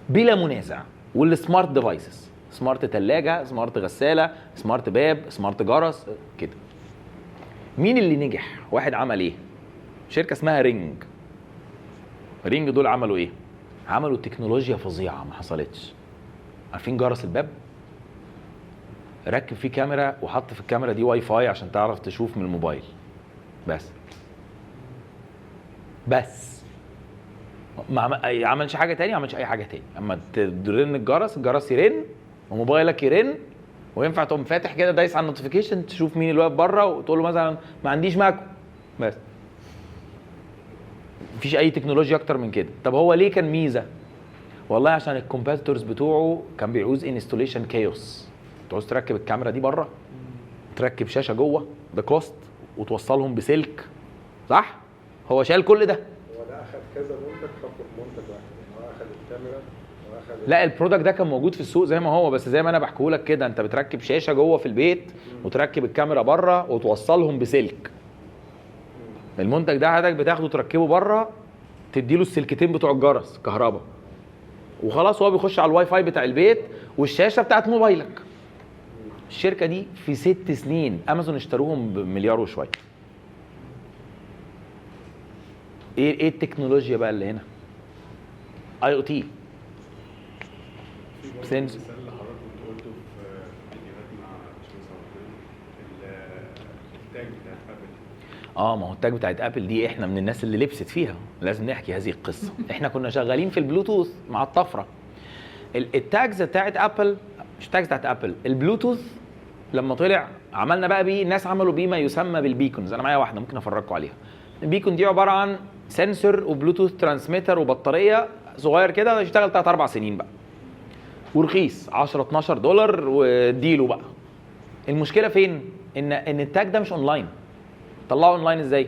بلا منازع، وال smart devices، smart ثلاجه، smart غسالة، smart باب، smart جرس كده. مين اللي نجح؟ واحد عمل ايه؟ شركة اسمها Ring. Ring دول عملوا ايه؟ عملوا تكنولوجيا فظيعة ما حصلتش. عارفين جرس الباب؟ ركب فيه كاميرا وحط في الكاميرا دي واي فاي عشان تعرف تشوف من الموبايل. بس ما عملش حاجة تاني، ما عملش اي حاجة تاني. اما ترن الجرس، الجرس يرن وموبايلك يرن، وينفع تقوم فاتح كده دايس على ال notification تشوف مين اللي واقف بره وتقول له مثلا ما عنديش ماكو. بس مفيش اي تكنولوجيا اكتر من كده. طب هو ليه كان ميزة؟ والله عشان ال competitors بتوعه كان بيعوز installation chaos. تعوز تركب الكاميرا دي بره، تركب شاشة جوه، ده cost، وتوصلهم بسلك، صح؟ هو شال كل ده. هو ده اخذ كذا منتج حطه في منتج واحد، هو اخذ الكاميرا واخذ، لا ال product ده كان موجود في السوق زي ما هو، بس زي ما انا بحكيه لك كده، انت بتركب شاشة جوه في البيت وتركب الكاميرا بره وتوصلهم بسلك. المنتج ده حضرتك بتاخده تركبه بره، تديله السلكتين بتوع الجرس كهرباء وخلاص، هو بيخش على الواي فاي بتاع البيت والشاشه بتاعت موبايلك. الشركة دي في 6 سنين امازون اشتروهم بمليار وشوية. ايه التكنولوجيا بقى اللي هنا؟ IoT. في برضه مثال اللي حضرتك كنت قلته في فيديوهات مع باشمهندس عبد ال tag بتاعت ابل. ما هو ال tag بتاعت ابل دي احنا من الناس اللي لبست فيها، لازم نحكي هذه القصة. احنا كنا شغالين في البلوتوث مع الطفرة. ال tags بتاعت ابل، مش ال tags بتاعت ابل، البلوتوث لما طلع عملنا بقى بيه، الناس عملوا بيه ما يسمى بال beacons. انا معايا واحدة ممكن افرجكم عليها. ال beacon دي عبارة عن sensor و Bluetooth transmitter وبطاريه صغير كده، يشتغل 3 4 سنين بقى، ورخيص 10 12 دولار واديله بقى. المشكلة فين؟ ان ال tag ده مش اونلاين. طلعه اونلاين ازاي؟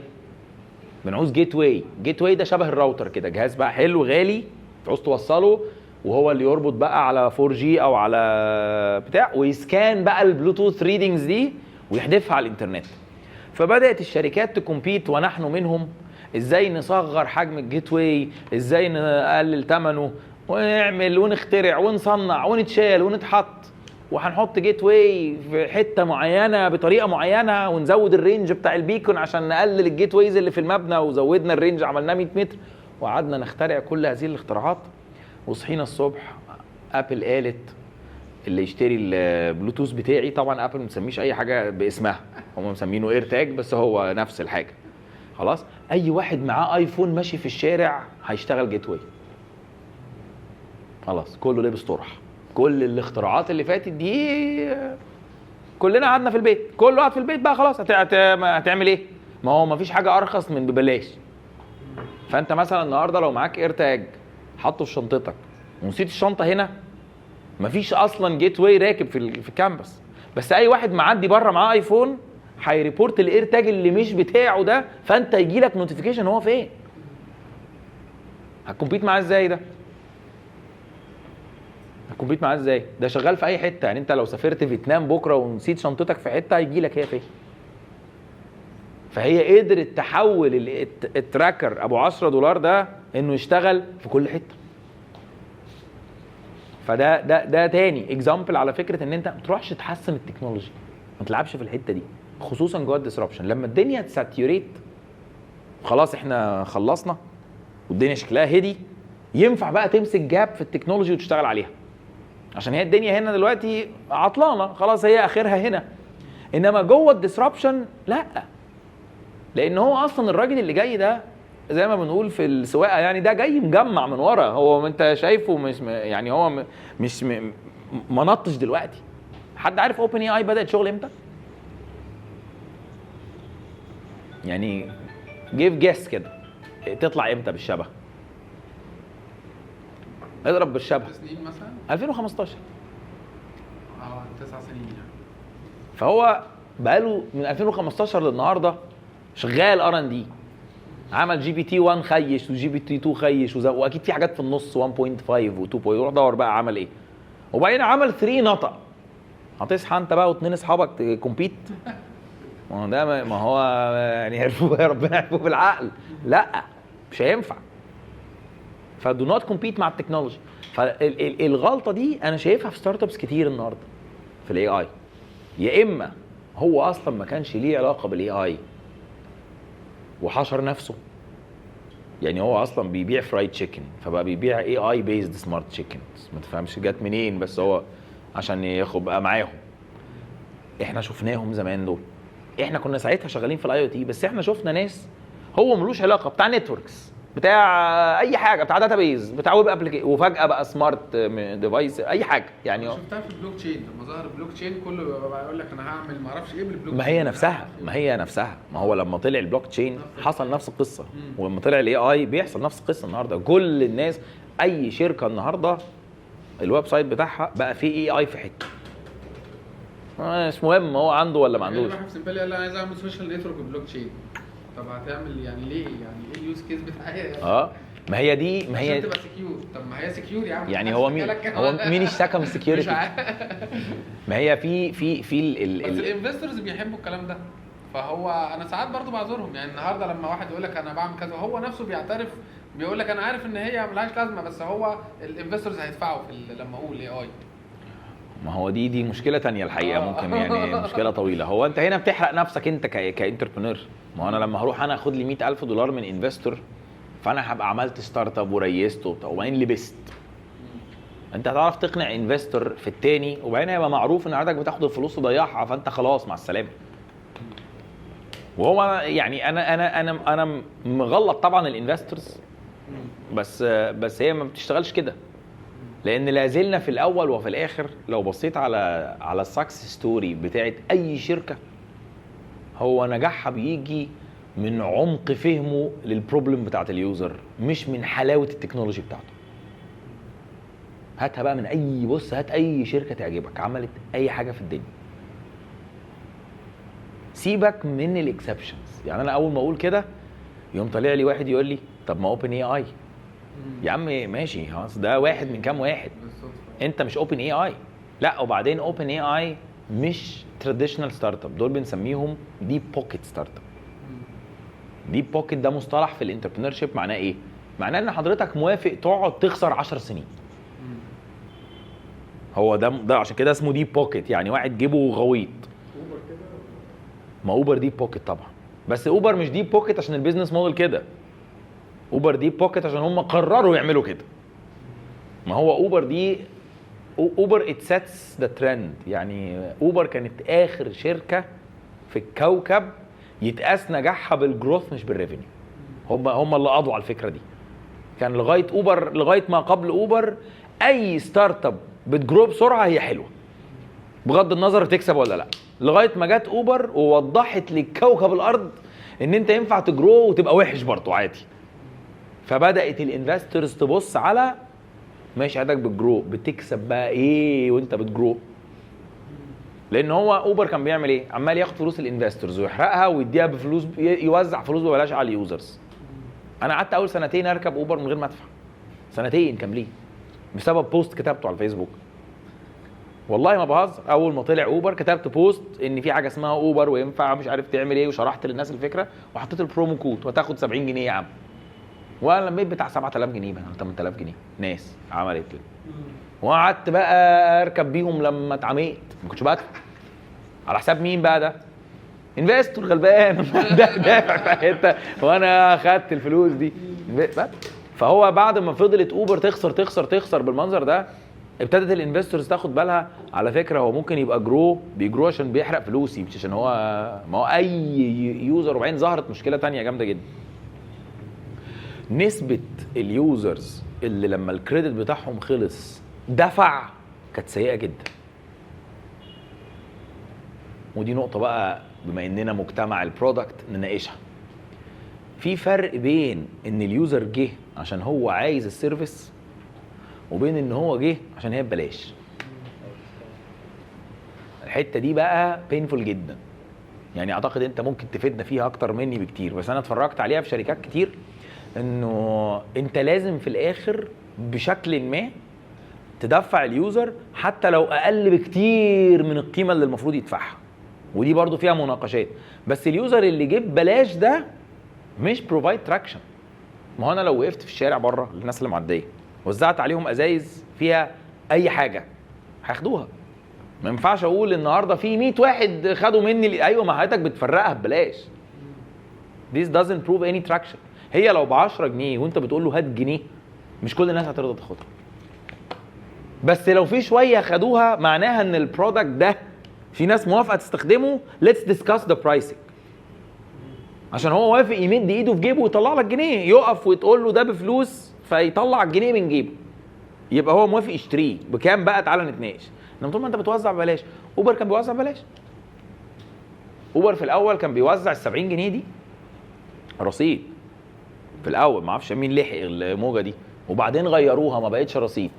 بنعوز gateway. gateway ده شبه الراوتر كده، جهاز بقى حلو غالي تعوز توصله، وهو اللي يربط بقى على 4G او على بتاع، وي scan بقى ال Bluetooth readings دي ويحدفها على الانترنت. فبدات الشركات ت compete ونحن منهم، ازاي نصغر حجم ال gateway، ازاي نقلل ثمنه، ونعمل ونخترع ونصنع ونتشال ونتحط، وهنحط gateway في حتة معينة بطريقة معينة، ونزود ال range بتاع ال beacon عشان نقلل ال gateways اللي في المبنى، وزودنا ال range عملناه 100 متر، وقعدنا نخترع كل هذه الاختراعات. وصحينا الصبح ابل قالت اللي يشتري البلوتوث بتاعي، طبعا ابل ما مسميش اي حاجة باسمها، هم مسمينه AirTag بس هو نفس الحاجة. خلاص، اي واحد معاه ايفون ماشي في الشارع هيشتغل gateway. خلاص كله لابس طرح. كل الاختراعات اللي فاتت دي كلنا قعدنا في البيت، كله قعد في البيت بقى خلاص. هتعمل ايه؟ ما هو ما فيش حاجة ارخص من ببلاش. فانت مثلا النهارده لو معاك AirTag حطه في شنطتك ونسيت الشنطة هنا، مفيش اصلا gateway راكب في ال campus، بس اي واحد معدي بره معاه ايفون هي report ال AirTag اللي مش بتاعه ده، فانت يجي لك notification هو فين. هت compete معاه ازاي ده؟ هت compete معاه ازاي؟ ده شغال في اي حتة. يعني انت لو سافرت فيتنام بكره ونسيت شنطتك في حتة هيجي لك هي فين. فهي قدرت تحول ال tracker ابو $10 ده انه يشتغل في كل حتة. فده ده ده تاني example على فكرة ان انت ما تروحش تحسن ال technology، ما تلعبش في الحتة دي، خصوصا جوه ال disruption. لما الدنيا ت saturate خلاص احنا خلصنا والدنيا شكلها هدي، ينفع بقى تمسك gap في ال technology وتشتغل عليها، عشان هي الدنيا هنا دلوقتي عطلانه خلاص، هي اخرها هنا. انما جوه ال disruption لا، لان هو اصلا الراجل اللي جاي ده زي ما بنقول في السواقة يعني، ده جاي مجمع من ورا، هو انت شايفه مش يعني هو مش ما نطش دلوقتي. حد عارف OpenAI بدات شغل امتى؟ يعني give guess كده، تطلع امتى بالشبه؟ اضرب بالشبه سنين مثلا 2015. 9 سنين يعني. فهو بقاله من 2015 للنهاردة شغال R&D، عمل GPT 1 خيش و GPT 2 خيش، واكيد في حاجات في النص 1.5 و2. روح دور بقى عمل ايه. وبعدين عمل 3 نطق. هتصحى انت بقى واثنين اصحابك ت compete؟ ما هو ده ما هو يعني عرفوه يا ربنا، عرفوه بالعقل، لا مش هينفع. ف do not compete مع ال technology. فالغلطه دي انا شايفها في startups كتير النهارده في ال AI. يا اما هو اصلا ما كانش ليه علاقة بال AI وحشر نفسه، يعني هو اصلا بيبيع fried chicken فبقى بيبيع AI based smart chicken، ما تفهمش جت منين، بس هو عشان ياخد بقى معاهم. احنا شفناهم زمان دول، احنا كنا ساعتها شغالين في ال IoT، بس احنا شفنا ناس هو ملوش علاقة، بتاع networks، بتاع اي حاجة، بتاع database، بتاع web application، وفجاة بقى smart device، اي حاجة يعني. شفتها في البلوك تشين لما ظهر البلوك تشين كله بقى يقول لك انا هعمل ما اعرفش ايه بالبلوك. ما هي نفسها، ما هي نفسها، ما هو لما طلع البلوك تشين حصل نفس القصة، ولما طلع ال AI بيحصل نفس القصة النهارده. كل الناس، اي شركة النهارده ال website بتاعها بقى فيه AI في حتة، مش مهم هو عنده ولا ما عندوش. واحد في سمبالي قال انا عايز اعمل social network blockchain. طب هتعمل يعني ليه؟ يعني ايه ال use case بتاعها؟ ما هي دي، ما هي عشان تبقى secure. طب ما هي secure يا عم، يعني هو مين، هو مين اشتكى من ال security؟ ما هي في في في ال بس ال investors بيحبوا الكلام ده. فهو انا ساعات برضو بعذرهم، يعني النهارده لما واحد يقول لك انا بعمل كذا، هو نفسه بيعترف بيقول لك انا عارف ان هي ملهاش لازمه، بس هو ال investors هيدفعوا في لما اقول AI. ما هو دي مشكلة تانية الحقيقة، ممكن يعني مشكلة طويلة. هو انت هنا بتحرق نفسك انت ك entrepreneur. ما هو انا لما هروح انا اخد لي $100,000 من investor، فانا هبقى عملت startup و raised وبتاع وبعدين لبست. انت هتعرف تقنع investor في التاني، وبعدين هيبقى معروف ان عندك بتاخد الفلوس تضيعها، فانت خلاص مع السلامة. وهو يعني انا انا انا انا مغلط طبعا ال investors، بس هي ما بتشتغلش كده، لان لازلنا في الاول وفي الاخر لو بصيت على ال success story بتاعت اي شركة، هو نجاحها بيجي من عمق فهمه لل problem بتاعت ال user، مش من حلاوة ال technology بتاعته. هاتها بقى من اي، بص هات اي شركة تعجبك عملت اي حاجة في الدنيا، سيبك من ال exceptions. يعني انا اول ما اقول كده يوم طالع لي واحد يقول لي طب ما OpenAI. يا عم ماشي خلاص، ده واحد من كام واحد، انت مش OpenAI. لا، وبعدين OpenAI مش traditional startup، دول بنسميهم deep pocket startup. deep pocket ده مصطلح في ال entrepreneurship، معناه ايه؟ معناه ان حضرتك موافق تقعد تخسر 10 سنين. هو ده عشان كده اسمه deep pocket، يعني واحد جيبه غويط. اوبر كده، ما اوبر deep pocket طبعا، بس اوبر مش deep pocket عشان ال business model كده، اوبر deep pocket عشان هم قرروا يعملوا كده. ما هو اوبر دي، اوبر it sets the trend. يعني اوبر كانت اخر شركة في الكوكب يتقاس نجاحها بال growth مش بال revenue. هم اللي قضوا على الفكرة دي. كان لغاية اوبر، لغاية ما قبل اوبر، اي startup بت grow بسرعة هي حلوة بغض النظر تكسب ولا لا، لغاية ما جت اوبر ووضحت للكوكب الارض ان انت ينفع ت grow وتبقى وحش برضه عادي. فبدات ال investors تبص على ماشي عندك بت grow، بتكسب بقى ايه وانت بت grow. لان هو اوبر كان بيعمل ايه؟ عمال ياخد فلوس ال investors ويحرقها ويديها بفلوس، يوزع فلوس ببلاش على ال users. انا قعدت اول سنتين اركب اوبر من غير ما ادفع، سنتين كاملين. بسبب post كتبته على الفيسبوك. والله ما بهزر، اول ما طلع اوبر كتبت post ان في حاجة اسمها اوبر وينفع مش عارف تعمل ايه، وشرحت للناس الفكرة وحطيت ال promo code وتاخد 70 جنيه يا عم. وانا لميت بتاع 7000 جنيه بقى 8000 جنيه ناس عملت كده. وقعدت بقى اركب بيهم لما اتعميت، ما كنتش بدفع. على حساب مين بقى ده؟ investor غلبان ده دافع في حتة وانا خدت الفلوس دي. فهو بعد ما فضلت اوبر تخسر تخسر تخسر بالمنظر ده، ابتدت ال investors تاخد بالها على فكرة هو ممكن يبقى grow بي grow عشان بيحرق فلوسي، مش عشان هو ما هو اي user. وبعدين ظهرت مشكلة تانية جامدة جدا، نسبه ال users اللي لما ال credit بتاعهم خلص دفع كانت سيئه جدا. ودي نقطة بقى بما اننا مجتمع ال product نناقشها. في فرق بين ان ال user جه عشان هو عايز ال service، وبين ان هو جه عشان هي ببلاش. الحتة دي بقى painful جدا، يعني اعتقد انت ممكن تفيدنا فيها اكتر مني بكتير، بس انا اتفرجت عليها في شركات كتير انه انت لازم في الاخر بشكل ما تدفع ال user حتى لو اقل بكتير من القيمة اللي المفروض يدفعها، ودي برضو فيها مناقشات. بس ال user اللي جه ببلاش ده مش provide traction. ما هو انا لو وقفت في الشارع بره للناس اللي معدية وزعت عليهم ازايز فيها اي حاجة هياخدوها. ما ينفعش اقول النهارده في 100 واحد خدوا مني، ايوه ما حضرتك بتفرقها ببلاش. This doesn't prove any traction. هي لو ب 10 جنيه وانت بتقول له هات جنيه، مش كل الناس هترضى تاخدها. بس لو في شوية خدوها معناها ان ال product ده في ناس موافقة تستخدمه. Let's discuss the pricing. عشان هو وافق يمد ايده في جيبه ويطلع لك جنيه، يقف وتقول له ده بفلوس فيطلع الجنيه من جيبه، يبقى هو موافق يشتريه بكام بقى؟ تعالى نتناقش. انما طول ما انت بتوزع ببلاش، اوبر كان بيوزع ببلاش. اوبر في الاول كان بيوزع ال 70 جنيه دي رصيد في الاول، ما اعرفش مين لحق الموجه دي، وبعدين غيروها ما بقتش رصيد،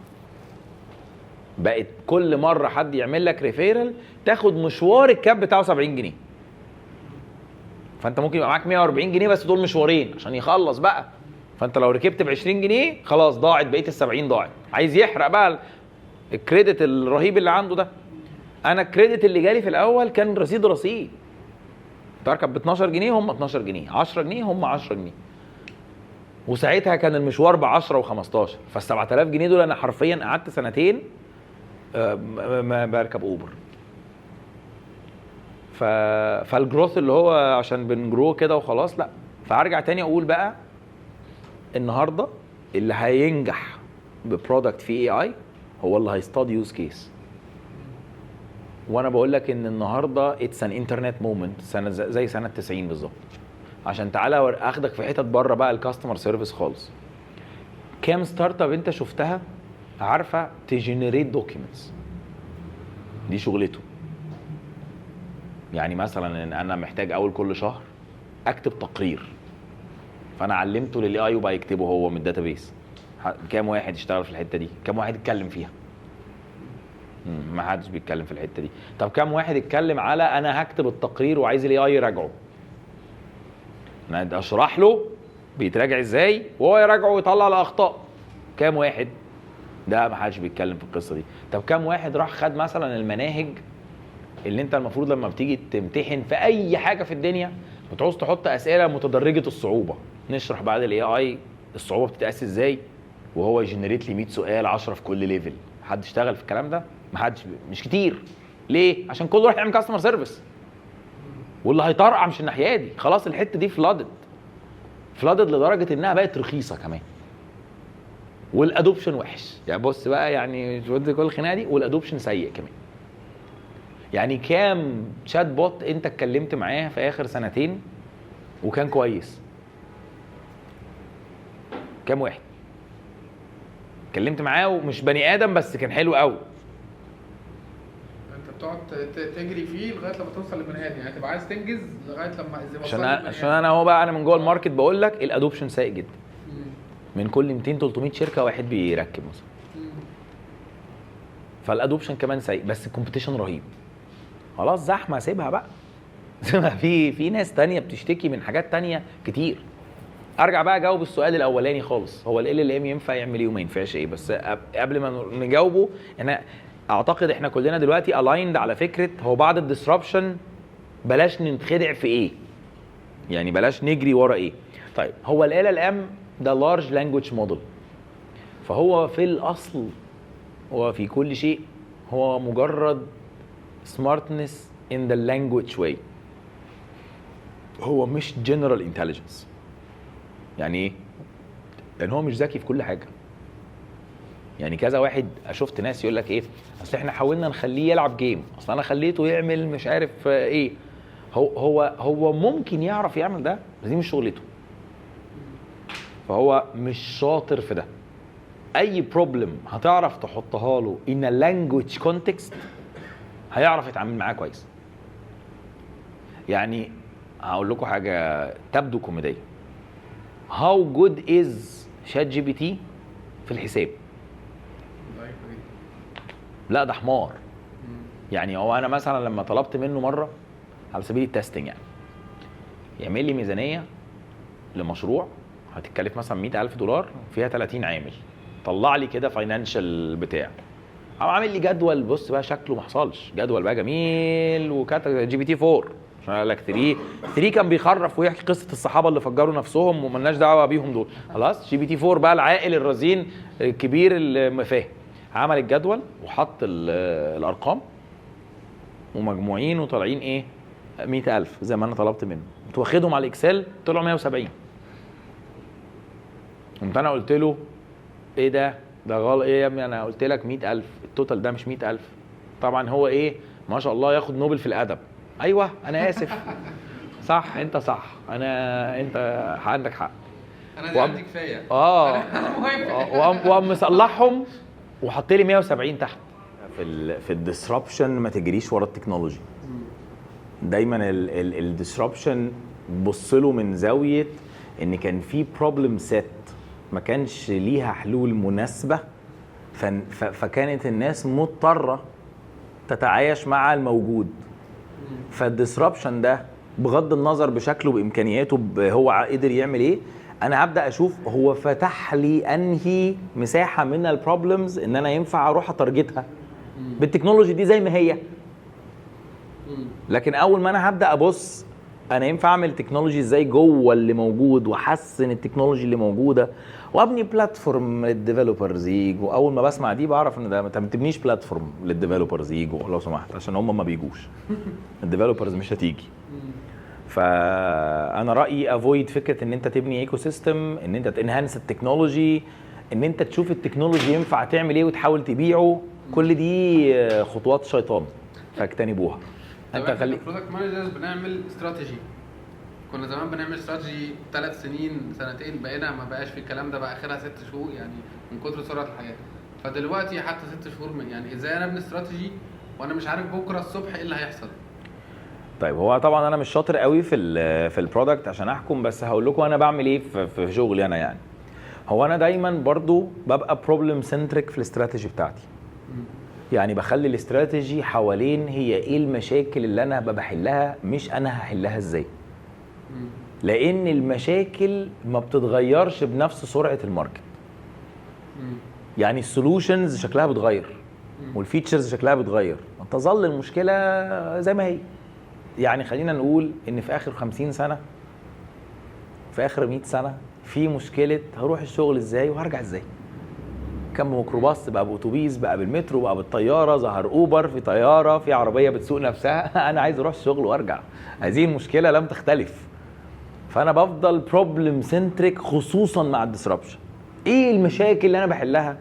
بقت كل مرة حد يعمل لك referral تاخد مشوار ال cab بتاعه 70 جنيه. فانت ممكن يبقى معاك 140 جنيه بس دول مشوارين عشان يخلص بقى. فانت لو ركبت ب 20 جنيه خلاص ضاعت، بقية ال 70 ضاعت. عايز يحرق بقى ال credit الرهيب اللي عنده ده. انا ال credit اللي جالي في الاول كان رصيد رصيد، تركب ب 12 جنيه هم 12 جنيه، 10 جنيه هم 10 جنيه، وساعتها كان المشوار ب 10 و15. فال 7000 جنيه دول انا حرفيا قعدت سنتين ما بركب اوبر. فال growth اللي هو عشان بن grow كده وخلاص، لا. فارجع تاني اقول بقى النهارده اللي هينجح ب product فيه AI هو اللي هيصطاد use case. وانا بقول لك ان النهارده it's an internet moment، سنة زي سنة 90 بالظبط. عشان تعالى اخدك في حتت بره بقى ال customer service خالص. كام startup انت شفتها عارفه ت generate documents؟ دي شغلته. يعني مثلا ان انا محتاج اول كل شهر اكتب تقرير، فانا علمته لل AI وبقى يكتبه هو من ال database. كام واحد اشتغل في الحتة دي؟ كام واحد اتكلم فيها؟ ما حدش بيتكلم في الحتة دي. طب كام واحد اتكلم على انا هكتب التقرير وعايز ال AI يراجعه؟ انا اشرح له بيتراجع ازاي وهو يراجعه ويطلع الاخطاء. كام واحد؟ ده ما حدش بيتكلم في القصة دي. طب كام واحد راح خد مثلا المناهج اللي انت المفروض لما بتيجي تمتحن في اي حاجة في الدنيا بتعوز تحط اسئلة متدرجه الصعوبة، نشرح بعد ال AI الصعوبة بتتقاس ازاي، وهو ي generate لي 100 سؤال 10 في كل level. حد اشتغل في الكلام ده؟ ما حدش، مش كتير. ليه؟ عشان كله راح يعمل customer service، واللي هيطرقع مش الناحية دي. خلاص الحتة دي flooded flooded لدرجة انها بقت رخيصة كمان، وال adoption وحش. يعني بص بقى، يعني كل الخناقة دي وال adoption سيء كمان. يعني كام chatbot انت اتكلمت معاه في اخر سنتين وكان كويس؟ كام واحد اتكلمت معاه ومش بني ادم بس كان حلو قوي؟ انت بتقعد تجري فيه لغاية لما توصل لبني ادم، يعني تبقى عايز تنجز لغاية لما عشان انا هو بقى انا من جوه ال market بقول لك ال adoption سيء جدا. من كل 200 300 شركة واحد بيركب مثلا. فال adoption كمان سيء، بس ال competition رهيب. خلاص زحمة، سيبها بقى. في ناس تانية بتشتكي من حاجات تانية كتير. ارجع بقى اجاوب السؤال الاولاني خالص، هو ال LLM ينفع يعمل ايه وما ينفعش ايه؟ بس قبل ما نجاوبه، انا اعتقد احنا كلنا دلوقتي aligned على فكرة هو بعد ال disruption بلاش ننخدع في ايه، يعني بلاش نجري ورا ايه. طيب هو ال LLM ده large language model، فهو في الاصل وفي كل شيء هو مجرد smartness in the language way، هو مش general intelligence. يعني ايه؟ لان هو مش ذكي في كل حاجة. يعني كذا واحد شفت ناس يقول لك ايه، اصل احنا حاولنا نخليه يلعب game، اصل انا خليته يعمل مش عارف ايه. هو ممكن يعرف يعمل ده، بس دي مش شغلته، فهو مش شاطر في ده. اي problem هتعرف تحطها له in a language context هيعرف يتعامل معاه كويس. يعني هقول لكم حاجة تبدو كوميدية، how good is ChatGPT في الحساب؟ لا ده حمار. يعني هو انا مثلا لما طلبت منه مرة على سبيل ال testing، يعني يعمل لي ميزانية لمشروع هتتكلف مثلا $100,000 فيها 30 عامل، طلع لي كده financial بتاع، عامل لي جدول، بص بقى شكله ما حصلش، جدول بقى جميل، وكاتب GPT 4 عشان قال لك 3 كان بيخرف ويحكي قصة الصحابة اللي فجروا نفسهم وملناش دعوه بيهم دول، خلاص GPT 4 بقى العاقل الرزين الكبير اللي فاهم، عمل الجدول وحط الارقام ومجموعين وطالعين ايه 100,000 زي ما انا طلبت منه، كنت واخدهم على ال Excel طلعوا 170. قمت انا قلت له ايه ده غلط، ايه يا ابني انا قلت لك 100,000، ال total ده مش 100,000. طبعا هو ايه ما شاء الله ياخد نوبل في الادب، ايوه انا اسف صح انت صح، انا انت عندك حق، انا دي عندي كفاية. وقام مصلحهم وحط لي 170 تحت. في ال disruption ما تجريش ورا ال technology، دايما ال disruption بص له من زاوية ان كان في problem set ما كانش ليها حلول مناسبة، فكانت الناس مضطرة تتعايش مع الموجود. فال disruption ده بغض النظر بشكله بامكانياته هو قدر يعمل ايه، انا هبدا اشوف هو فتح لي انهي مساحة من ال problems ان انا ينفع اروح ا target ها بال technology دي زي ما هي. لكن اول ما انا هبدا ابص انا ينفع اعمل technology ازاي جوه اللي موجود واحسن ال technology اللي موجودة وابني platform لل developers يجوا، اول ما بسمع دي بعرف ان ده انت ما تبنيش platform لل developers يجوا لو سمحت، عشان هم ما بيجوش، ال developers مش هتيجي. فانا رايي avoid فكرة ان انت تبني ecosystem، ان انت ت enhance ال technology، ان انت تشوف ال technology ينفع تعمل ايه وتحاول تبيعه، كل دي خطوات شيطان فاجتنبوها. انت خلي product managers بنعمل استراتيجي، كنا زمان بنعمل استراتيجي 3 سنين سنتين، بقينا ما بقاش في الكلام ده، بقى اخرها 6 شهور يعني من كتر سرعة الحياة. فدلوقتي حتى 6 شهور من يعني ازاي انا ابني استراتيجي وانا مش عارف بكره الصبح ايه اللي هيحصل؟ طيب هو طبعا انا مش شاطر قوي في ال product عشان احكم، بس هقول لكم انا بعمل ايه في شغلي انا. يعني هو انا دايما برضو ببقى problem centric في الاستراتيجي بتاعتي، يعني بخلي الاستراتيجي حوالين هي ايه المشاكل اللي انا بحلها، مش انا هحلها ازاي، لان المشاكل ما بتتغيرش بنفس سرعة ال market. يعني ال solutions شكلها بتغير وال features شكلها بتغير، تظل المشكلة زي ما هي. يعني خلينا نقول ان في اخر 50 سنة، في اخر 100 سنة، في مشكلة هروح الشغل ازاي وهرجع ازاي. كان بميكروباص، بقى باتوبيس، بقى بالمترو، بقى بالطيارة، ظهر اوبر، في طيارة، في عربية بتسوق نفسها. انا عايز اروح الشغل وارجع، هذه المشكلة لم تختلف. فانا بفضل problem centric خصوصا مع ال disruption. ايه المشاكل اللي انا بحلها؟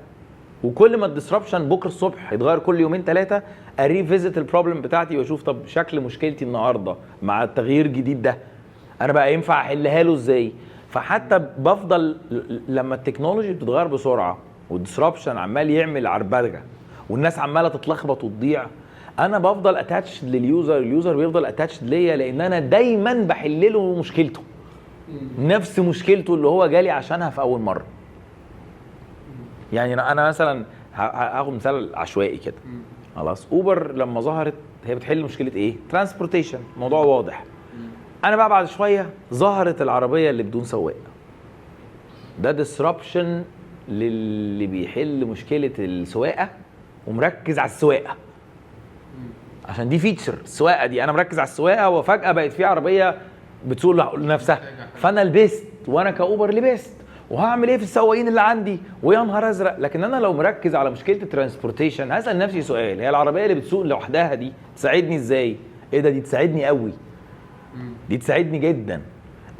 وكل ما ال disruption بكره الصبح يتغير كل يومين ثلاثة، ا revisit ال problem بتاعتي واشوف طب شكل مشكلتي النهارده مع التغيير الجديد ده انا بقى ينفع احلها له ازاي. فحتى بفضل لما ال technology بتتغير بسرعة وال disruption عمال يعمل عربرجه والناس عماله تتلخبط وتضيع، انا بفضل attached لل user، ال user بيفضل attached ليا، لان انا دايما بحل له مشكلته، نفس مشكلته اللي هو جالي عشانها في اول مرة. يعني انا مثلا هاخد مثال عشوائي كده، خلاص اوبر لما ظهرت هي بتحل مشكلة ايه؟ transportation، موضوع واضح. انا بقى بعد شوية ظهرت العربية اللي بدون سواق، ده disruption للي بيحل مشكلة السواقة ومركز على السواقة، عشان دي feature السواقة دي، انا مركز على السواقة وفجاة بقت في عربية بتسوق لنفسها، فانا لبست، وانا كاوبر لبست، وهعمل ايه في السواقين اللي عندي؟ ويا نهار ازرق. لكن انا لو مركز على مشكلة ال transportation هسال نفسي سؤال، هي العربية اللي بتسوق لوحدها دي تساعدني ازاي؟ ايه ده، دي تساعدني قوي، دي تساعدني جدا.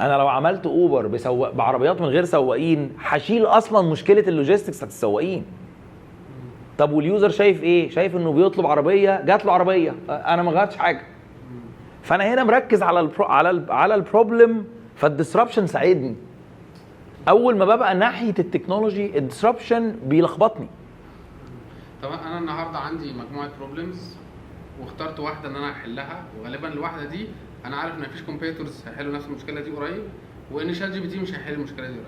انا لو عملت اوبر بعربيات من غير سواقين هشيل اصلا مشكلة ال logistics بتاعت السواقين. طب وال user شايف ايه؟ شايف انه بيطلب عربية، جات له عربية، انا ما غيرتش حاجة. فانا هنا مركز على ال problem، فال disruption ساعدني. اول ما ببقى ناحية ال technology ال disruption بيلخبطني. طب انا النهارده عندي مجموعة problems واخترت واحدة ان انا احلها، وغالبا الواحدة دي انا عارف ان مفيش competitors هيحلوا نفس المشكلة دي قريب، وان ChatGPT مش هيحل المشكلة دي قريب.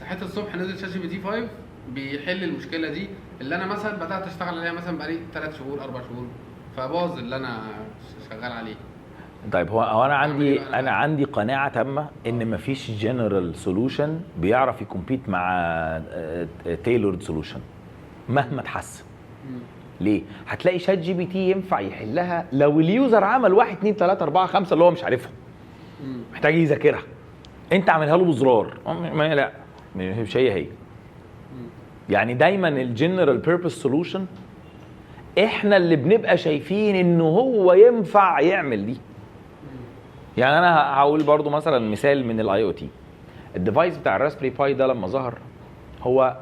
صحيت الصبح نزل ChatGPT 5 بيحل المشكلة دي اللي انا مثلا بدات اشتغل عليها مثلا بقالي 3 شهور 4 شهور، فباظ اللي انا شغال عليه. طيب هو انا عندي انا عندي قناعة تامة ان مفيش general solution بيعرف ي compete مع tailored solution مهما اتحسن. ليه؟ هتلاقي ChatGPT ينفع يحلها لو ال user عمل 1 2 3 4 5 اللي هو مش عارفهم، محتاج يذاكرها، انت عاملها له بزرار، ما لا مش هي هي. يعني دايما ال general purpose solution احنا اللي بنبقى شايفين انه هو ينفع يعمل دي. يعني انا هقول برضو مثلا مثال من ال IoT. ال device بتاع ال Raspberry Pi ده لما ظهر، هو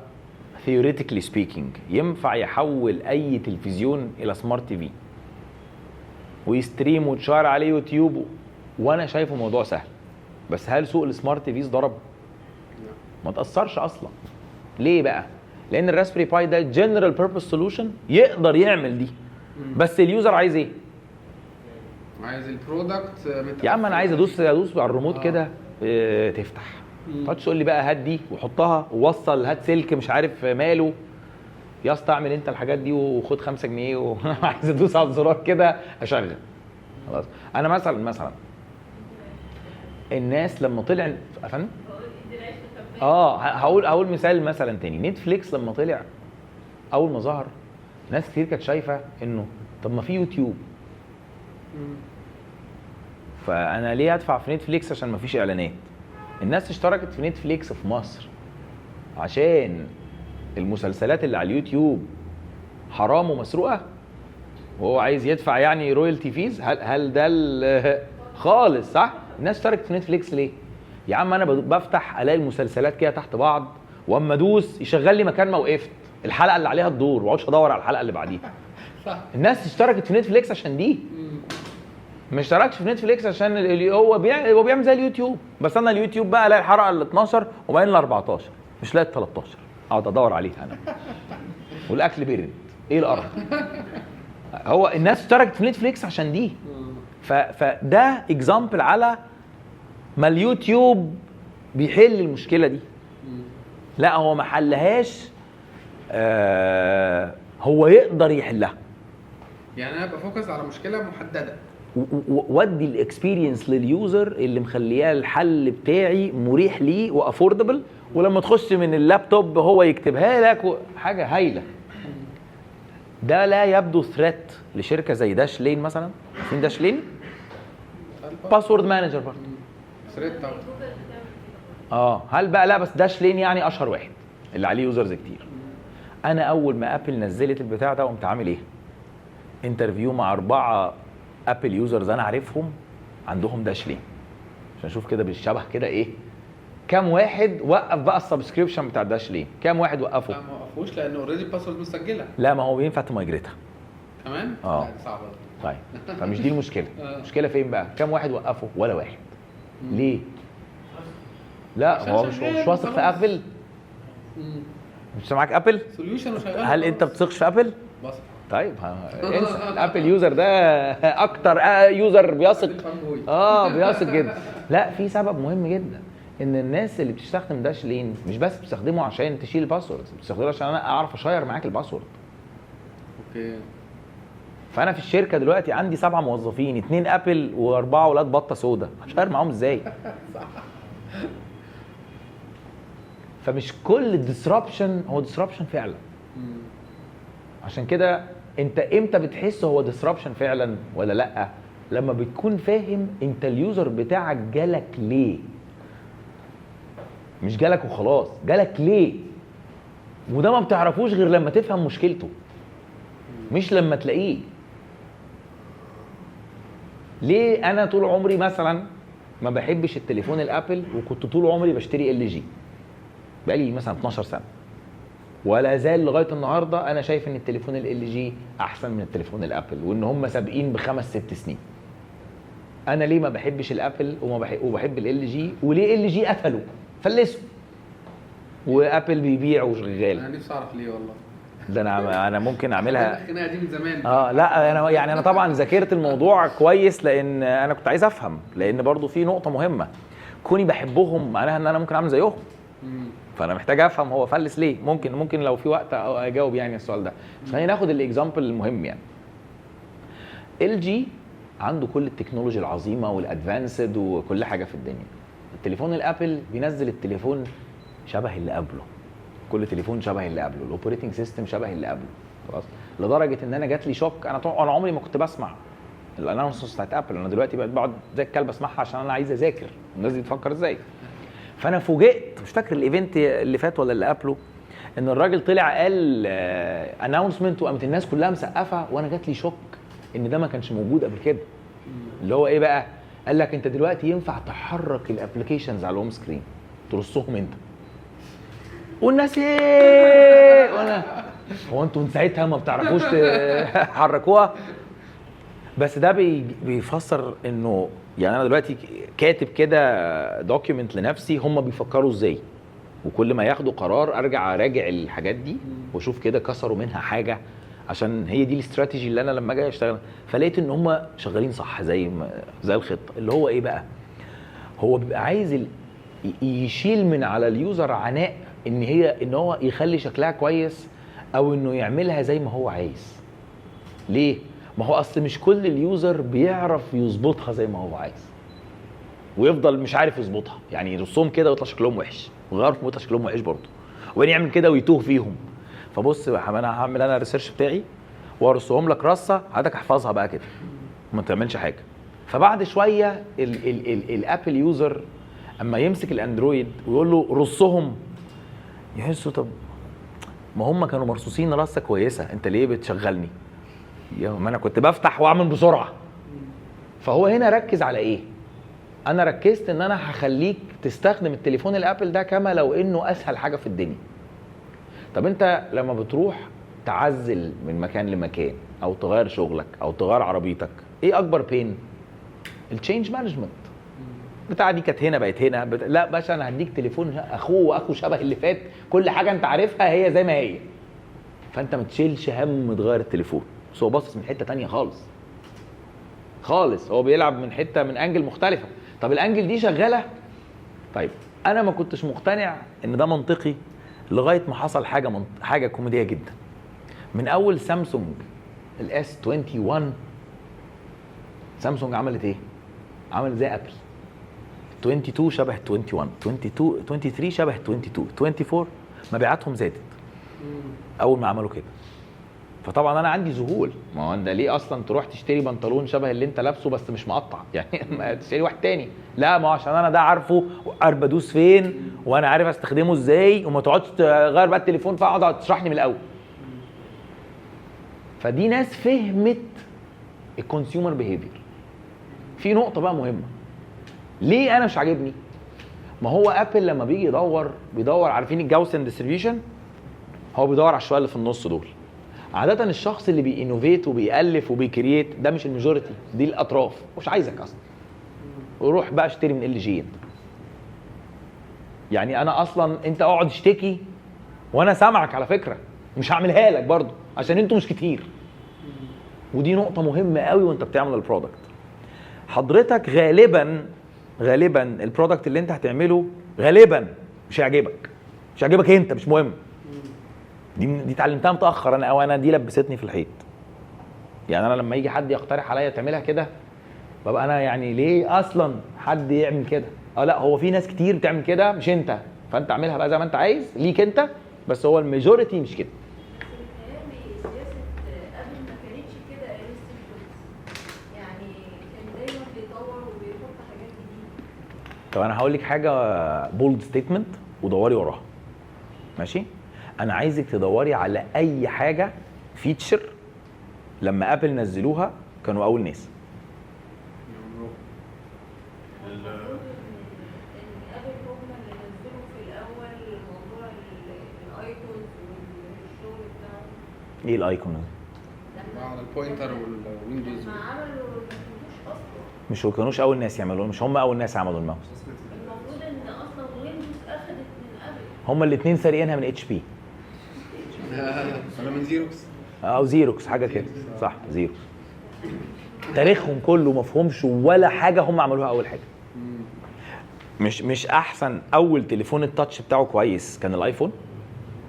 theoretically speaking ينفع يحول اي تلفزيون الى smart TV وي stream وت share عليه يوتيوب، وانا شايفه موضوع سهل. بس هل سوق ال smart TVs ضرب؟ ما تاثرش اصلا. ليه بقى؟ لان ال Raspberry Pi ده general purpose solution يقدر يعمل دي، بس ال user عايز ايه؟ عايز ال product. يا عم انا عايز ادوس على الريموت كده تفتح، ما تقعدش تقول لي بقى هات دي وحطها ووصل، هات سلك مش عارف ماله، يا اسطى اعمل انت الحاجات دي وخد 5 جنيه وانا عايز ادوس على الزرار كده اشغل خلاص. انا مثلا الناس لما طلع افندم هقول مثال مثلا تاني، نتفليكس لما طلع اول ما ظهر ناس كتير كانت شايفه انه طب ما في يوتيوب، فانا ليه ادفع في نتفليكس عشان ما فيش اعلانات؟ الناس اشتركت في نتفليكس في مصر عشان المسلسلات اللي على اليوتيوب حرام ومسروقه، وهو عايز يدفع يعني royalty fees. هل ده خالص صح؟ الناس اشتركت في نتفليكس ليه؟ يا عم انا بفتح الاقي المسلسلات كده تحت بعض، واما ادوس يشغل لي مكان ما وقفت الحلقة اللي عليها الدور، ما اقعدش ادور على الحلقة اللي بعديها. صح. الناس اشتركت في نتفليكس عشان دي، ما اشتركش في نتفليكس عشان هو بيعمل زي اليوتيوب، بس انا اليوتيوب بقى الاقي الحلقة ال 12 وبعدين ال 14، مش لاقي ال 13، اقعد ادور عليها انا والاكل برد، ايه القرف؟ هو الناس اشتركت في نتفليكس عشان دي. فده example على ما اليوتيوب بيحل المشكلة دي. لا هو ما حلهاش، هو يقدر يحلها. يعني انا ب focus على مشكلة محددة ودي ال experience لل user اللي مخلياه الحل بتاعي مريح ليه و affordable، ولما تخش من اللابتوب هو يكتبها لك، حاجة هايلة. ده لا يبدو threat لشركة زي Dashlane مثلا. عارفين Dashlane؟ password manager برضه threat. هل بقى؟ لا بس Dashlane يعني اشهر واحد اللي عليه users كتير. انا اول ما ابل نزلت البتاع ده قمت عامل ايه؟ interview مع 4 ابل users انا عارفهم عندهم Dashlane، عشان اشوف كده بالشبه كده ايه كام واحد وقف بقى ال subscription بتاع Dashlane، كام واحد وقفه؟ لا ما وقفوش لان already ال password مسجله. لا ما هو ينفع ت migrate ها كمان. صعبة. طيب فمش دي المشكلة. المشكلة فين بقى؟ كام واحد وقفه؟ ولا واحد. ليه؟ لا هو مش واثق في ابل. مش معاك ابل solution وشغال. هل انت بتثقش في ابل؟ بثق. طيب انسى الابل user ده اكتر user بيثق. بيثق جدا. لا في سبب مهم جدا، ان الناس اللي بتستخدم Dashlane مش بس بتستخدمه عشان تشيل ال password، بتستخدمه عشان انا اعرف ا share معاك ال password. okay. فانا في الشركة دلوقتي عندي 7 موظفين، 2 ابل و4 ولاد بطه سودا، ه share معاهم ازاي؟ صح. فمش كل disruption هو disruption فعلا. عشان كده انت امتى بتحس هو disruption فعلا ولا لا؟ لما بتكون فاهم انت ال user بتاعك جالك ليه، مش جالك وخلاص، جالك ليه. وده ما بتعرفوش غير لما تفهم مشكلته، مش لما تلاقيه. ليه انا طول عمري مثلا ما بحبش التليفون ال Apple، وكنت طول عمري بشتري LG بقالي مثلا 12 سنة، ولا زال لغاية النهارده انا شايف ان التليفون LG احسن من التليفون ال Apple، وان هم سابقين ب5 6 سنين. انا ليه ما بحبش ال Apple وبحب LG؟ وليه LG قفلوا فلسوا و Apple بيبيع وشغال؟ انا نفسي اعرف ليه والله. ده انا ممكن اعملها الخناقة دي من زمان. لا انا يعني انا طبعا ذاكرت الموضوع كويس، لان انا كنت عايز افهم، لان برضو في نقطة مهمة، كوني بحبهم معناها ان انا ممكن اعمل زيهم، فانا محتاج افهم هو فلس ليه. ممكن لو في وقت اجاوب يعني السؤال ده، بس خلينا ناخد ال example المهم. يعني LG عنده كل ال technology العظيمة وال advanced وكل حاجة في الدنيا. التليفون ال Apple بينزل التليفون شبه اللي قبله، كل تليفون شبه اللي قبله، ال operating system شبه اللي قبله، خلاص. لدرجة ان انا جات لي shock، انا عمري ما كنت بسمع ال announcements بتاعت Apple، انا دلوقتي بقيت بقعد زي الكلب اسمعها عشان انا عايز اذاكر الناس دي بتفكر ازاي. فانا فوجئت، مش فاكر ال event اللي فات ولا اللي قبله، ان الراجل طلع قال announcement وقامت الناس كلها مسقفه، وانا جات لي shock ان ده ما كانش موجود قبل كده. اللي هو ايه بقى؟ قال لك انت دلوقتي ينفع تحرك ال applications على ال home screen، ترصهم انت. والناس ايه؟ وانا هو انتوا من ساعتها ما بتعرفوش تحركوها؟ بس ده بيفسر انه يعني انا دلوقتي كاتب كده document لنفسي هم بيفكروا ازاي، وكل ما ياخدوا قرار ارجع اراجع الحاجات دي واشوف كده كسروا منها حاجة، عشان هي دي الاستراتيجي اللي انا لما اجي اشتغل. فلقيت ان هم شغالين صح زي الخطة. اللي هو ايه بقى؟ هو بيبقى عايز يشيل من على ال user عناء ان هو يخلي شكلها كويس، او انه يعملها زي ما هو عايز. ليه؟ ما هو اصل مش كل ال user بيعرف يظبطها زي ما هو عايز، ويفضل مش عارف يظبطها، يعني يرصهم كده ويطلع شكلهم وحش، ويغيرهم ويطلع شكلهم وحش برضه، وبعدين يعمل كده ويتوه فيهم. فبص انا هعمل انا ال research بتاعي وارصهم لك رصه، حضرتك احفظها بقى كده ما تعملش حاجة. فبعد شوية ال ال ال ال Apple user اما يمسك ال Android ويقول له رصهم، يحسوا طب ما هم كانوا مرصوصين رصه كويسة، انت ليه بتشغلني؟ يا ما انا كنت بفتح واعمل بسرعة. فهو هنا ركز على ايه؟ انا ركزت ان انا هخليك تستخدم التليفون ال Apple ده كما لو انه اسهل حاجة في الدنيا. طب انت لما بتروح تعزل من مكان لمكان، او تغير شغلك، او تغير عربيتك، ايه اكبر pain؟ ال change management. بتاع دي كانت هنا بقت هنا لا باشا انا هديك تليفون اخوه واخو شبه اللي فات، كل حاجة انت عارفها هي زي ما هي، فانت ما تشيلش هم تغير التليفون. بس هو باصص من حتة تانية خالص خالص، هو بيلعب من حتة، من angle مختلفة. طب ال angle دي شغالة؟ طيب انا ما كنتش مقتنع ان ده منطقي لغاية ما حصل حاجة كوميدية جدا. من اول سامسونج ال S 21، سامسونج عملت ايه؟ عملت زي Apple، 22 شبه 21، 22 23 شبه 22، 24 مبيعاتهم زادت اول ما عملوا كده. فطبعا انا عندي ذهول، ما هو انت ليه اصلا تروح تشتري بنطلون شبه اللي انت لابسه بس مش مقطع؟ يعني ما تشتري واحد تاني. لا، ما هو عشان انا ده عارفه وعارف بدوس فين وانا عارف استخدمه ازاي، وما تقعدش تغير بقى التليفون فاقعد تشرح لي من الاول. فدي ناس فهمت ال consumer behavior. في نقطة بقى مهمة، ليه انا مش عاجبني؟ ما هو Apple لما بيجي يدور بيدور، عارفين ال Gaussian distribution؟ هو بيدور على الشويه اللي في النص دول. عادة الشخص اللي بي innovate وبيالف وبي create ده مش ال majority، دي الاطراف، مش عايزك اصلا. وروح بقى اشتري من LG انت. يعني انا اصلا انت اقعد اشتكي وانا سامعك على فكرة، مش هعملها لك برضو عشان انتوا مش كتير. ودي نقطة مهمة قوي وانت بتعمل ال product. حضرتك غالبا غالبا ال product اللي انت هتعمله غالبا مش هيعجبك، مش هيعجبك انت، مش مهم. دي اتعلمتها متاخر انا، او انا دي لبستني في الحيط. يعني انا لما يجي حد يقترح عليا تعملها كده ببقى انا يعني ليه اصلا حد يعمل كده؟ لا هو في ناس كتير بتعمل كده مش انت، فانت اعملها بقى زي ما انت عايز ليك انت، بس هو ال majority مش كده. بس متهيألي سياسة ابل ما كانتش كده ايام ستيف جوبز، يعني كان دايما بيطور وبيحط حاجات جديدة. طب انا هقول لك حاجة bold statement ودوري وراها، ماشي؟ انا عايزك تدوري على اي حاجة feature لما ابل نزلوها كانوا اول ناس. المفروض ان ابل هم اللي نزلوا في الاول موضوع ال icons والشغل بتاعهم. ايه ال icon؟ لما على ال pointer وال Windows. لما عملوا الماكنتوش اصلا. مش كانوش اول ناس يعملوا، مش هم اول ناس عملوا الماوس. المفروض ان اصلا ويندوز اخدت من ابل. هم الاثنين سارقينها من HP ولا من زيروكس. او زيروكس، حاجة كده، صح، زيروكس. تاريخهم كله مفهومش ولا حاجة هم عملوها اول حاجة. مش احسن اول تليفون ال touch بتاعه كويس كان الايفون،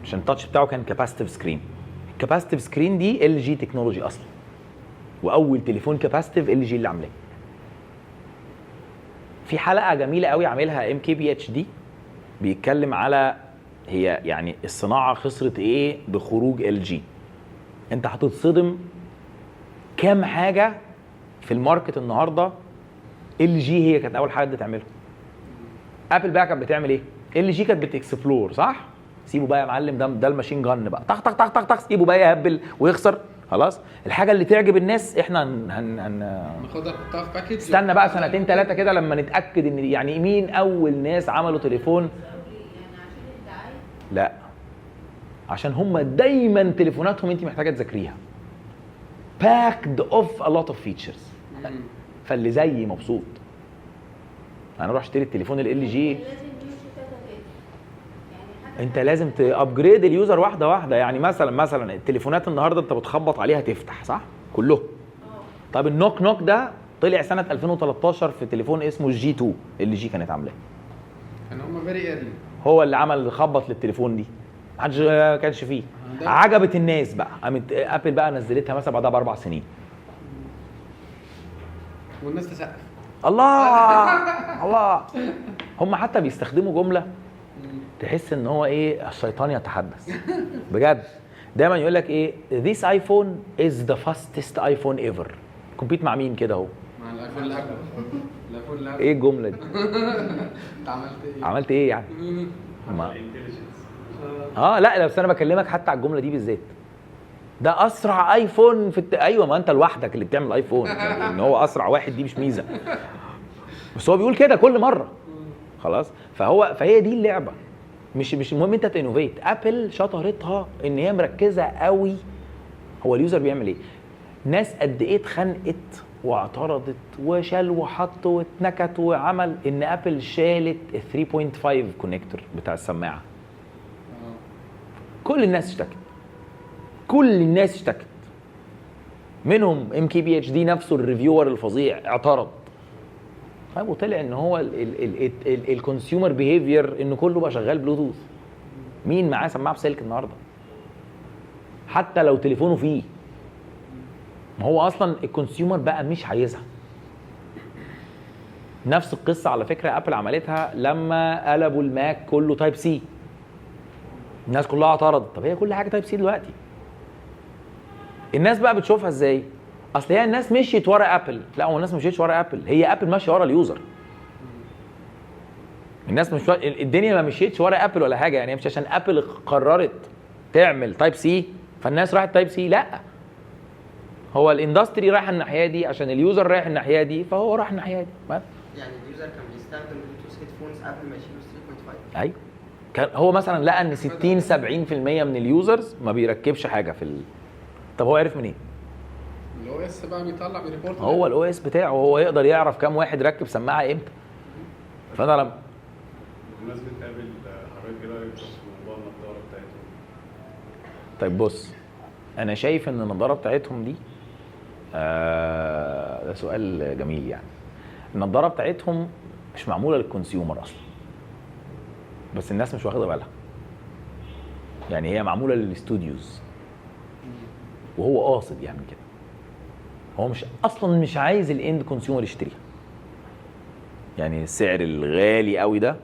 عشان ال touch بتاعه كان capacitive screen. ال capacitive screen دي LG technology اصلا، واول تليفون capacitive LG اللي عاملاه. في حلقة جميلة قوي عاملها ام كي بي اتش دي بيتكلم على هي يعني الصناعة خسرت ايه بخروج LG. انت هتتصدم كام حاجة في ال market النهارده LG هي كانت اول حاجة تعملها. ابل بقى كانت بتعمل ايه؟ LG كانت بت explore، صح؟ سيبه بقى يا معلم، ده ال machine gun بقى، طخ طخ طخ طخ طخ، سيبه بقى يهبل ويخسر. خلاص الحاجة اللي تعجب الناس احنا هن هن هن ناخدها نحطها في package. استنى بقى سنتين ثلاثة كده لما نتاكد ان يعني مين اول ناس عملوا تليفون. يعني عشان الدعاية؟ لا، عشان هم دايما تليفوناتهم انت محتاجه تذاكريها، packed of a lot of features. فاللي زيي مبسوط، انا اروح اشتري التليفون LG. لازم يمشي تاتا تاتا يعني حاجة. انت لازم ت upgrade ال user واحدة واحده. يعني مثلا التليفونات النهارده انت بتخبط عليها تفتح، صح؟ كلهم. طب ال knock knock ده طلع سنة 2013 في تليفون اسمه ال G2 LG كانت عاملاه. كان هم very early. هو اللي عمل خبط للتليفون دي، محدش كانش فيه. عجبت الناس بقى، قامت ابل بقى نزلتها مثلا بعدها ب4 سنين. والناس تسقف. الله الله. هم حتى بيستخدموا جملة تحس ان هو ايه، الشيطان يتحدث بجد. دايما يقول لك ايه، this iPhone is the fastest iPhone ever. compete مع مين كده اهو؟ مع الايفون اللي قبله. الايفون اللي قبله. ايه الجملة دي؟ انت عملت ايه؟ عملت ايه يعني؟ ما ال intelligence. لا بس انا بكلمك حتى على الجملة دي بالذات. ده اسرع ايفون في ايوه، ما انت لوحدك اللي بتعمل ايفون، يعني ان هو اسرع واحد دي مش ميزة، بس هو بيقول كده كل مرة. خلاص، فهي دي اللعبة. مش المهم انت ت innovate. ابل شطارتها ان هي مركزه قوي هو ال user بيعمل ايه. ناس قد ايه اتخانقت واعترضت وشال وحط واتنكت وعمل ان ابل شالت ال 3.5 connector بتاع السماعة. كل الناس اشتكت، كل الناس اشتكت، منهم ام كي بي اتش دي نفسه ال reviewer الفظيع اعترض. طيب وطلع ان هو ال consumer behavior ان كله بقى شغال بلوتوث. مين معاه سماعه بسلك النهارده؟ حتى لو تليفونه فيه، ما هو اصلا ال consumer بقى مش عايزها. نفس القصة على فكرة ابل عملتها لما قلبوا الماك كله Type C، الناس كلها اعترضت. طب هي كل حاجة Type C دلوقتي. الناس بقى بتشوفها ازاي؟ اصل هي الناس مشيت ورا ابل. لا، هو الناس ما مشيتش ورا ابل، هي ابل ماشية ورا ال user. الناس مش الدنيا ما مشيتش ورا ابل ولا حاجة، يعني مش عشان ابل قررت تعمل Type C فالناس راحت Type C. لا، هو ال industry رايح الناحية دي عشان ال user رايح الناحية دي، فهو راح الناحية دي بس. يعني ال user كان بيستخدم Bluetooth headphones قبل ما يشيلوا 3.5؟ ايوه، كان هو مثلا لقى ان 60 70% من ال users ما بيركبش حاجة في طب هو عرف منين؟ ال OS بقى بيطلع ب report. هو ال OS بتاعه هو يقدر يعرف كام واحد ركب سماعه امتى. فانا لما بمناسبة ابل، حضرتك ايه رايك في موضوع النضارة بتاعتهم؟ طيب بص، انا شايف ان النضارة بتاعتهم دي ده سؤال جميل. يعني النضارة بتاعتهم مش معمولة لل consumer اصلا، بس الناس مش واخده بالها. يعني هي معمولة لل studios، وهو قاصد يعمل كده. هو مش اصلا مش عايز ال end consumer يشتريها. يعني السعر الغالي قوي ده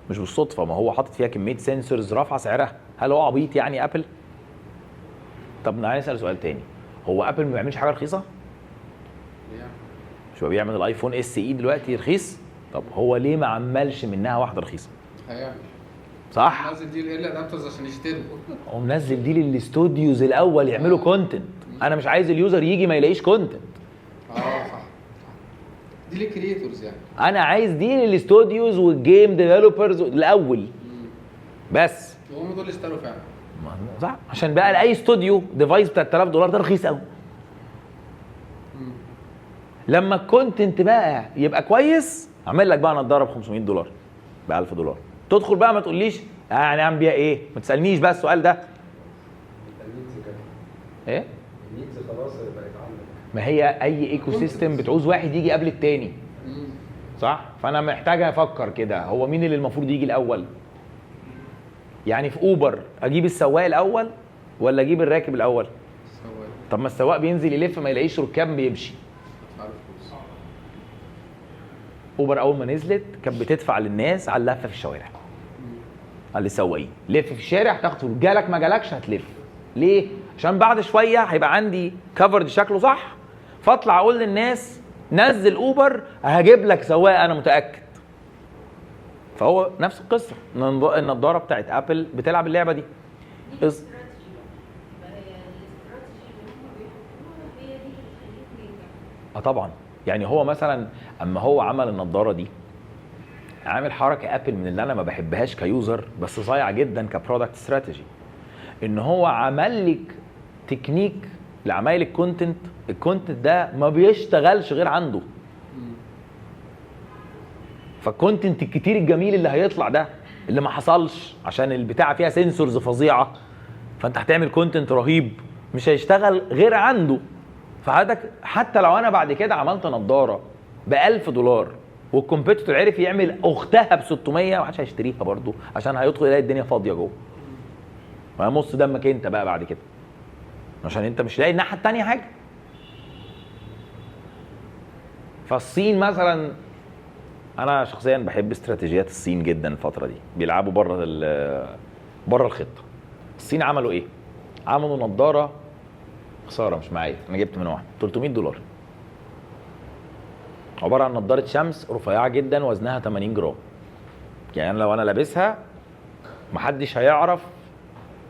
مش بالصدفه، ما هو حاطط فيها كمية sensors رافعه سعرها. هل هو عبيط يعني Apple؟ طب تعالى نسال سؤال تاني، هو Apple ما بيعملش حاجة رخيصة؟ مش هو بيعمل ال iPhone SE دلوقتي رخيص؟ طب هو ليه ما عملش منها واحدة رخيصة؟ هيعمل. صح؟ نزل دي ال adapters عشان يشتروا. هو منزل دي لل studios الاول يعملوا content. انا مش عايز ال user يجي ما يلاقيش content. صح، دي لل creators يعني. انا عايز دي لل studios وال game developers الاول بس، وهم دول اشتروا فعلا. صح، عشان بقى لاي استوديو device بتاع $3000 ده رخيص قوي. لما ال content بقى يبقى كويس اعمل لك بقى نضاره ب $500، ب $1000، تدخل بقى ما تقوليش هنعمل بيها ايه، ما تسالنيش بقى السؤال ده. ال needs كده. ايه ال needs خلاص بقت عندك. ما هي اي ecosystem بتعوز واحد يجي قبل التاني، صح؟ فانا محتاج افكر كده، هو مين اللي المفروض يجي الاول؟ يعني في Uber اجيب السواق الاول ولا اجيب الراكب الاول؟ السواق. طب ما السواق بينزل يلف ما يلاقيش ركاب بيمشي. Uber اول ما نزلت كانت بتدفع للناس على اللفة في الشوارع، على السواقين، لف في الشارع تاخد فلوس، جالك ما جالكش هتلف. ليه؟ عشان بعد شوية هيبقى عندي coverage شكله صح، فاطلع اقول للناس نزل Uber هجيب لك سواق انا متاكد. فهو نفس القصة، النضارة بتاعت Apple بتلعب اللعبة دي. دي الاستراتيجي بقى، هي الاستراتيجي اللي هم بيحطوها هي دي اللي بتخليهم ينجحوا. طبعا، يعني هو مثلا اما هو عمل النضارة دي عامل حركة Apple من اللي انا ما بحبهاش ك user بس صايعه جدا ك product strategy، ان هو عمل لك تكنيك لعمايل ال content. ال content ده ما بيشتغلش غير عنده، فال content الكتير الجميل اللي هيطلع ده اللي ما حصلش عشان البتاعه فيها sensors فظيعة، فانت هتعمل content رهيب مش هيشتغل غير عنده. فحضرتك حتى لو انا بعد كده عملت نضاره ب $1000 وال competitor عرف يعمل اختها ب 600 محدش هيشتريها برضه، عشان هيدخل يلاقي الدنيا فاضية جوه. فمص دمك انت بقى بعد كده، عشان انت مش لاقي الناحية الثانية حاجة. فالصين مثلا، انا شخصيا بحب استراتيجيات الصين جدا الفترة دي، بيلعبوا بره الخطة. الصين عملوا ايه؟ عملوا نضاره، خسارة مش معايا، انا جبت من واحد $300، عبارة عن نضاره شمس رفيعة جدا وزنها 80 جرام. يعني أنا لو انا لابسها محدش هيعرف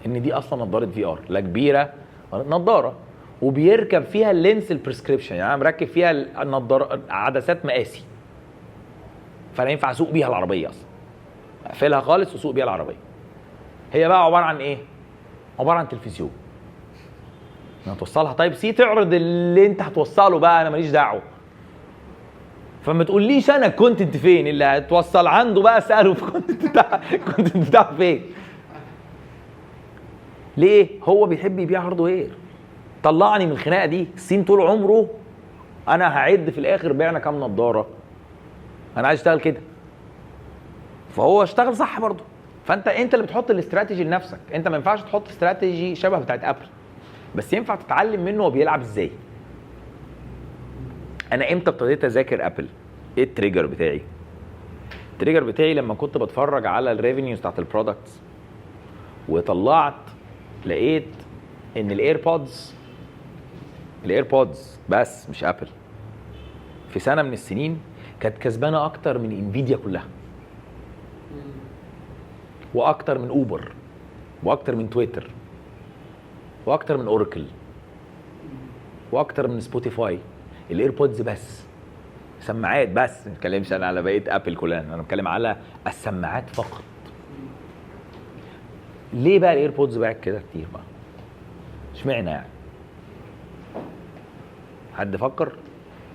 ان دي اصلا نضاره VR، لا كبيرة نضاره، وبيركب فيها ال lens ال prescription، يعني انا مركب فيها النضارة عدسات مقاسي، فانا ينفع اسوق بيها العربية اصلا، اقفلها خالص واسوق بيها العربية. هي بقى عبارة عن ايه؟ عبارة عن تلفزيون، هتوصلها type C تعرض اللي انت هتوصله بقى، انا ماليش دعوه. فما تقوليش انا ال content فين، اللي هتوصل عنده بقى اساله في ال content بتاع ال content بتاعه فين. ليه؟ هو بيحب يبيع hardware. طلعني من الخناقة دي. الصين طول عمره انا هعد في الاخر بعنا كام نضاره، انا عايز اشتغل كده. فهو اشتغل صح برضه. فانت اللي بتحط الاستراتيجي لنفسك، انت ما ينفعش تحط استراتيجي شبه بتاعت Apple، بس ينفع تتعلم منه هو بيلعب ازاي. انا امتى ابتديت اذاكر Apple؟ ايه ال trigger بتاعي؟ ال trigger بتاعي لما كنت بتفرج على ال revenues بتاعت ال products، وطلعت لقيت ان ال AirPods بس مش Apple، في سنة من السنين كانت كسبانه اكتر من Nvidia كلها، واكتر من Uber، واكتر من تويتر، واكتر من Oracle، واكتر من Spotify. ال AirPods بس، سماعات بس، ما بتكلمش انا على بقية Apple كلها، انا بتكلم على السماعات فقط. ليه بقى ال AirPods باعت كده كتير بقى؟ اشمعنى يعني؟ حد فكر؟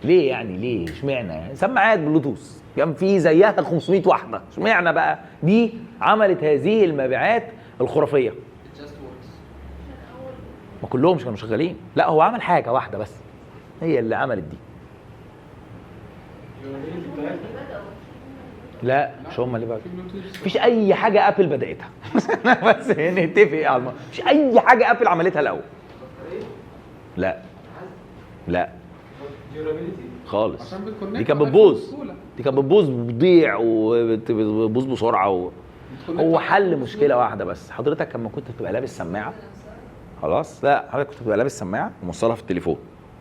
ليه يعني؟ ليه اشمعنى يعني؟ سماعات بلوتوث كان في زيها 500 واحدة، اشمعنى بقى دي عملت هذه المبيعات الخرافية؟ ما كلهم كانوا شغالين، لا هو عمل حاجة واحدة بس هي اللي عملت دي. لا مش هم اللي بدأوا، مفيش اي حاجة Apple بداتها. بس نتفق على مفيش اي حاجة Apple عملتها الاول. لا لا خالص. عشان بت connect دي كانت على بتبوظ. بسهولة. دي كانت بتبوظ، بتضيع وبتبوظ بسرعة. بت connect هو على حل بسهولة. مشكلة واحدة بس، حضرتك لما كنت بتبقى لابس سماعه، خلاص، لا حضرتك كنت بتبقى لابس سماعه وموصلها في التليفون،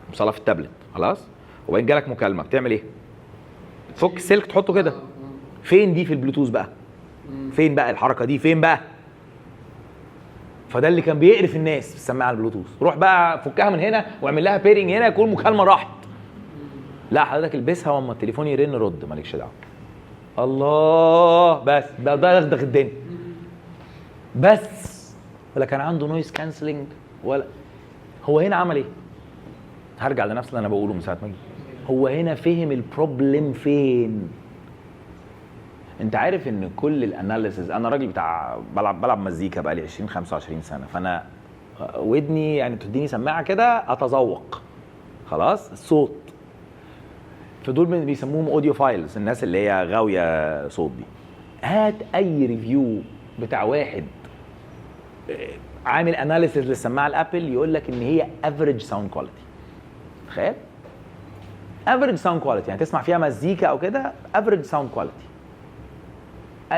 موصلها في التابلت، خلاص، وبعدين جالك مكالمة، بتعمل ايه؟ تفك السلك تحطه كده. فين دي في البلوتوث بقى؟ فين بقى الحركة دي؟ فين بقى؟ فده اللي كان بيقرف الناس في السماعة البلوتوث. روح بقى فكها من هنا واعمل لها pairing هنا، يكون مكالمة راحت. لا حضرتك البسها واما التليفون يرن رد، مالكش دعوه. الله، بس ده دغدغ الدنيا بس. ولا كان عنده noise cancelling ولا هو هنا عمل ايه؟ هرجع لنفس اللي انا بقوله من ساعة ما جيت. هو هنا فهم ال problem فين. انت عارف ان كل ال analysis، انا راجل بتاع بلعب مزيكا بقالي 20 25 سنة، فانا ودني يعني تديني سماعه كده اتذوق خلاص الصوت. فدول بيسموهم audiophiles، الناس اللي هي غاويه صوت دي. هات اي review بتاع واحد عامل analysis للسماعه ال Apple يقول لك ان هي average sound quality. تخيل average sound quality، يعني تسمع فيها مزيكا او كده average sound quality.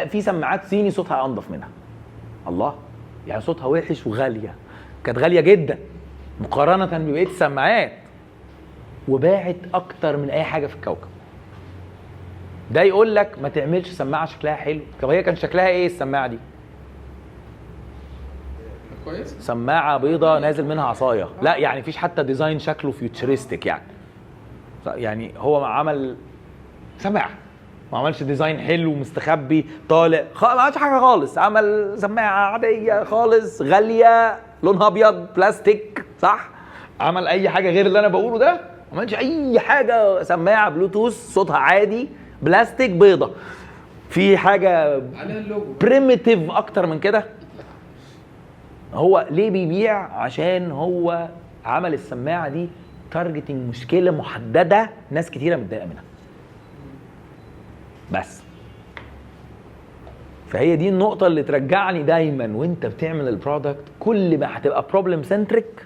في سماعات صيني صوتها انضف منها. الله، يعني صوتها وحش وغاليه، كانت غالية جدا مقارنة ببقية السماعات، وباعت اكتر من اي حاجة في الكوكب. ده يقول لك ما تعملش سماعه شكلها حلو. طب هي كان شكلها ايه السماعة دي؟ كويس. سماعه بيضة نازل منها عصاية، لا يعني فيش حتى design شكله futuristic يعني. يعني هو عمل سماعه، ما عملش design حلو مستخبي طالع، ما عملش حاجة خالص، عمل سماعه عادية خالص غالية لونها ابيض بلاستيك، صح؟ عمل اي حاجة غير اللي انا بقوله ده؟ ما عملش اي حاجة. سماعه بلوتوث صوتها عادي بلاستيك بيضة، في حاجة عليها ال logo primitive اكتر من كده؟ هو ليه بيبيع؟ عشان هو عمل السماعة دي targeting مشكلة محددة ناس كتيرة متضايقة منها بس. فهي دي النقطة اللي ترجعني دايما وانت بتعمل ال product، كل ما هتبقى problem centric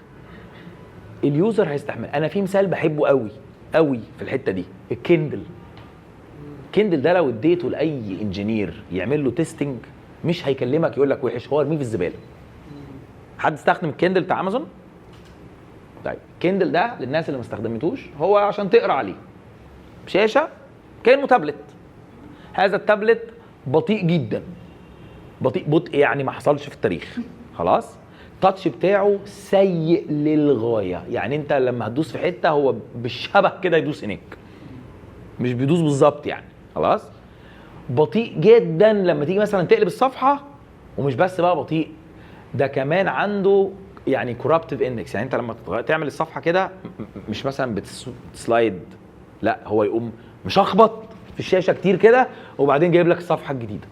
ال user هيستحمل. انا في مثال بحبه قوي قوي في الحتة دي، ال Kindle. ال Kindle ده لو اديته لاي engineer يعمل له testing مش هيكلمك يقول لك وحش، هو ارميه في الزبالة. حد استخدم ال Kindle بتاع امازون؟ طيب ال Kindle ده للناس اللي ما استخدمتوش، هو عشان تقرا عليه شاشة كانه تابلت. هذا التابلت بطيء جدا، بطيء بطء يعني ما حصلش في التاريخ، خلاص. ال touch بتاعه سيء للغاية، يعني انت لما هتدوس في حتة هو بالشبه كده يدوس هناك، مش بيدوس بالظبط يعني، خلاص. بطيء جدا لما تيجي مثلا تقلب الصفحة، ومش بس بقى بطيء، ده كمان عنده يعني corruptive index. يعني انت لما تعمل الصفحة كده مش مثلا بت slide، لا هو يقوم مشخبط في الشاشة كتير كده وبعدين جايب لك الصفحة الجديدة،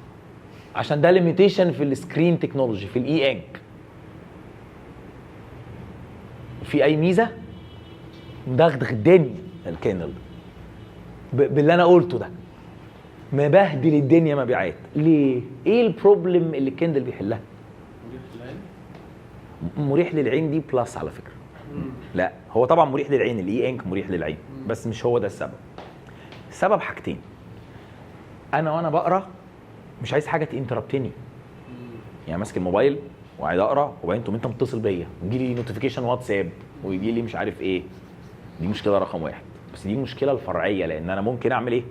عشان ده limitation في ال screen technology في ال e-ink. في اي ميزة؟ مدغدغ الدنيا ال Kindle باللي انا قلته ده، مبهدل الدنيا مبيعات. ليه؟ ايه ال problem اللي ال Kindle بيحلها؟ مريح للعين دي plus على فكرة. لا هو طبعا مريح للعين، ال e-ink مريح للعين، بس مش هو ده السبب. السبب حاجتين. انا وانا بقرا مش عايز حاجة ت interrupt ني، يعني ماسك الموبايل وعايز اقرا وبعدين تقوم انت متصل بيا، يجي لي notification واتساب ويجي لي مش عارف ايه. دي مشكلة رقم واحد. بس دي المشكلة الفرعية، لان انا ممكن اعمل ايه؟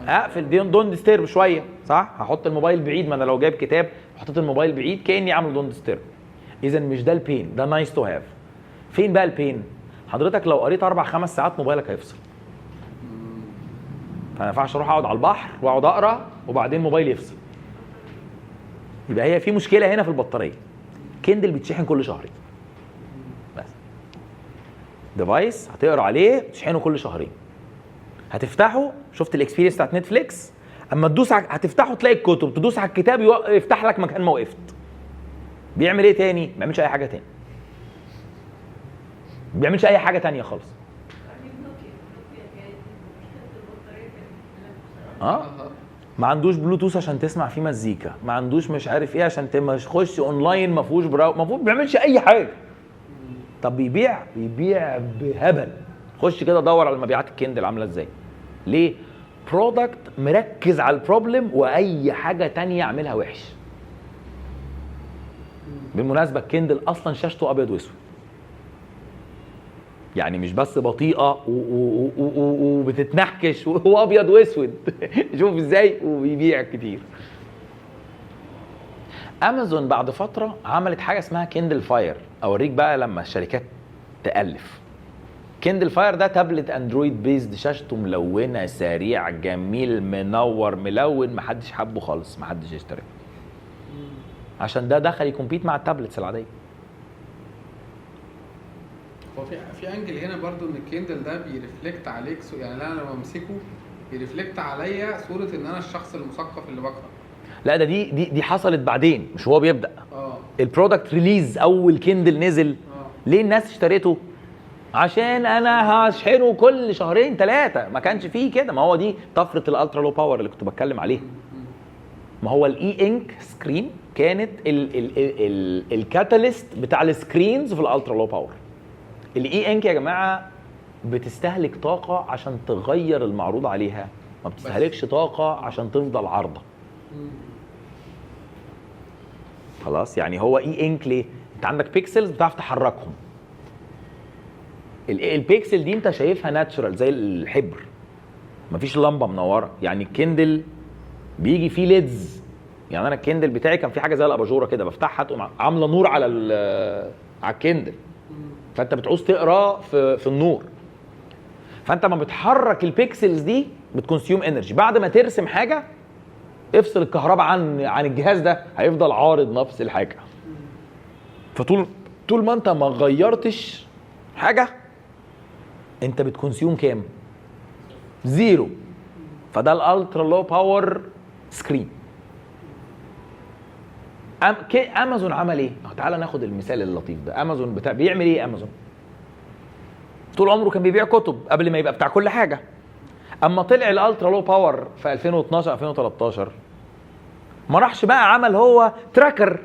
اقفل دي don't disturb شوية، صح؟ هحط الموبايل بعيد، ما انا لو جايب كتاب وحطيت الموبايل بعيد كاني عامل don't disturb. اذا مش ده ال pain، ده nice to have. فين بقى ال pain؟ حضرتك لو قريت 4 5 ساعات موبايلك هيفصل. فما ينفعش اروح اقعد على البحر واقعد اقرا وبعدين موبايلي يفصل. يبقى هي في مشكلة هنا في البطارية. Kindle بيتشحن كل شهرين بس. device هتقرا عليه تشحنه كل شهرين. هتفتحه، شفت ال experience بتاعت Netflix؟ اما تدوس هتفتحه تلاقي الكتب، تدوس على الكتاب يفتح لك مكان ما وقفت. بيعمل ايه تاني؟ ما بيعملش اي حاجة تاني. ما بيعملش اي حاجة تانية خالص. ما عندوش بلوتوث عشان تسمع فيه مزيكا، ما عندوش مش عارف ايه عشان تخش اونلاين، ما فيهوش ما بيعملش اي حاجة. طب بيبيع بهبل. خش كده دور على مبيعات ال Kindle عامله ازاي. ليه؟ product مركز على ال problem، واي حاجة تانية اعملها وحش. بالمناسبة ال Kindle اصلا شاشته ابيض واسود، يعني مش بس بطيئه وبتتنحكش، وهو ابيض واسود. شوف ازاي، وبيبيع كتير. امازون بعد فترة عملت حاجة اسمها Kindle Fire. اوريك بقى لما الشركات تالف. Kindle Fire ده تابلت Android based، شاشته ملونة، سريع، جميل، منور، ملون، محدش حبه خالص، محدش يشتري، عشان ده دخل ي compete مع ال tablets العادية. هو في angle هنا برضو ان ال Kindle ده بي reflect عليك، يعني انا لما بمسكه بي reflect عليا صوره ان انا الشخص المثقف اللي بقرا. لا ده دي حصلت بعدين، مش هو بيبدا. ال product release اول Kindle نزل، ليه الناس اشتريته؟ عشان انا هشحنه كل شهرين ثلاثة، ما كانش فيه كده. ما هو دي طفرة ال ultra low power اللي كنت بتكلم عليها. ما هو ال E Ink screen كانت ال catalyst بتاع ال screens في ال ultra low power. ال E Ink يا جماعة بتستهلك طاقة عشان تغير المعروض عليها، ما بتستهلكش طاقة عشان تفضل عارضه. خلاص، يعني هو E Ink ليه؟ انت عندك pixels بتعرف تحركهم. البيكسل دي انت شايفها natural زي الحبر، مفيش لمبة منورة. يعني ال Kindle بيجي فيه LEDs، يعني انا ال Kindle بتاعي كان في حاجة زي الاباجوره كده، بفتحها تقوم عامله نور على على ال Kindle، فانت بتعوز تقرا في النور، فانت ما بتحرك ال pixels دي بت consume energy. بعد ما ترسم حاجة افصل الكهرباء عن الجهاز ده، هيفضل عارض نفس الحاجة. فطول طول ما انت ما غيرتش حاجة انت بت consume كام؟ zero. فده ال ultra low power screen. امازون عمل ايه؟ تعالى ناخد المثال اللطيف ده. امازون بتاع بيعمل ايه؟ امازون طول عمره كان بيبيع كتب قبل ما يبقى بتاع كل حاجة. اما طلع ال ultra low power في 2012 2013 ما راحش بقى عمل هو tracker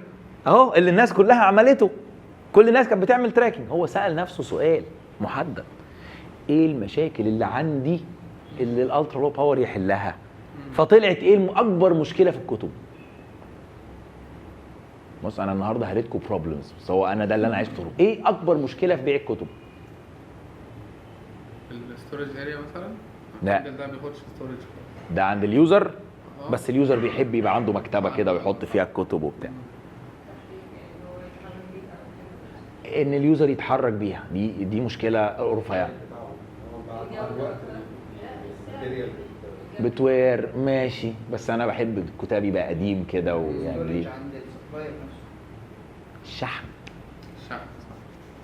اهو اللي الناس كلها عملته، كل الناس كانت بتعمل tracking. هو سأل نفسه سؤال محدد، ايه المشاكل اللي عندي اللي ال ultra low power يحلها؟ فطلعت ايه اكبر مشكلة في الكتب؟ بص انا النهارده هريتكم problems، بس هو انا ده اللي انا عايز اقوله. ايه اكبر مشكلة في بيع الكتب؟ ال storage area مثلا؟ لا ده ما بياخدش storage، ده عند ال user. بس ال user بيحب يبقى عنده مكتبه كده ويحط فيها الكتب وبتاع، ان ال user يتحرك بيها، دي مشكلة رفيعة. بت wear ماشي، بس انا بحب الكتاب يبقى قديم كده ويعني الشحن. الشحن صح.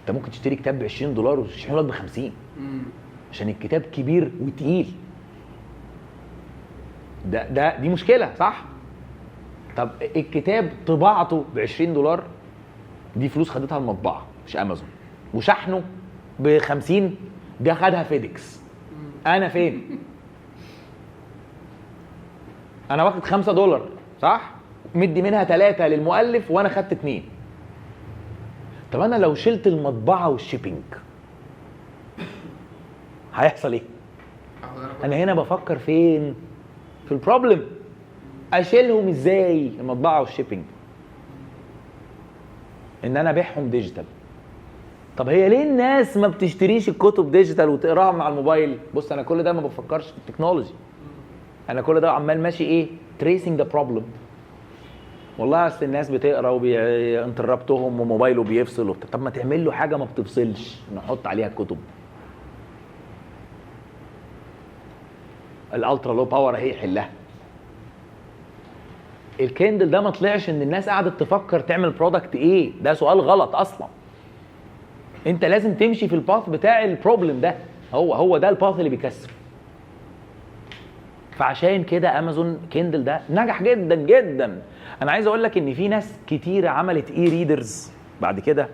انت ممكن تشتري كتاب ب $20 وتشحنه لك ب 50 عشان الكتاب كبير وتقيل. ده دي مشكلة صح؟ طب الكتاب طباعته ب $20، دي فلوس خدتها المطبعة مش امازون، وشحنه ب 50 ده خدها FedEx. انا فين؟ انا واخد $5 صح؟ مدي منها 3 للمؤلف وانا خدت 2. طب انا لو شلت المطبعة وال shipping هيحصل ايه؟ انا هنا بفكر فين؟ في ال problem. اشيلهم ازاي المطبعة وال shipping؟ ان انا ابيعهم digital. طب هي ليه الناس ما بتشتريش الكتب digital وتقراها من على الموبايل؟ بص انا كل ده ما بفكرش في ال technology، انا كل ده عمال ماشي ايه؟ tracing the problem. والله اصل الناس بتقرا وبي interrupt هم وموبايله بيفصل وبتاع. طب ما تعمل له حاجة ما بتفصلش نحط عليها الكتب. ال ultra low power اهي حلها. ال Kindle ده ما طلعش ان الناس قعدت تفكر تعمل product ايه، ده سؤال غلط اصلا. انت لازم تمشي في ال path بتاع ال problem ده، هو ده ال path اللي بيكسب. فعشان كده امازون Kindle ده نجح جدا جدا. انا عايز اقول لك ان في ناس كتيرة عملت e-readers بعد كده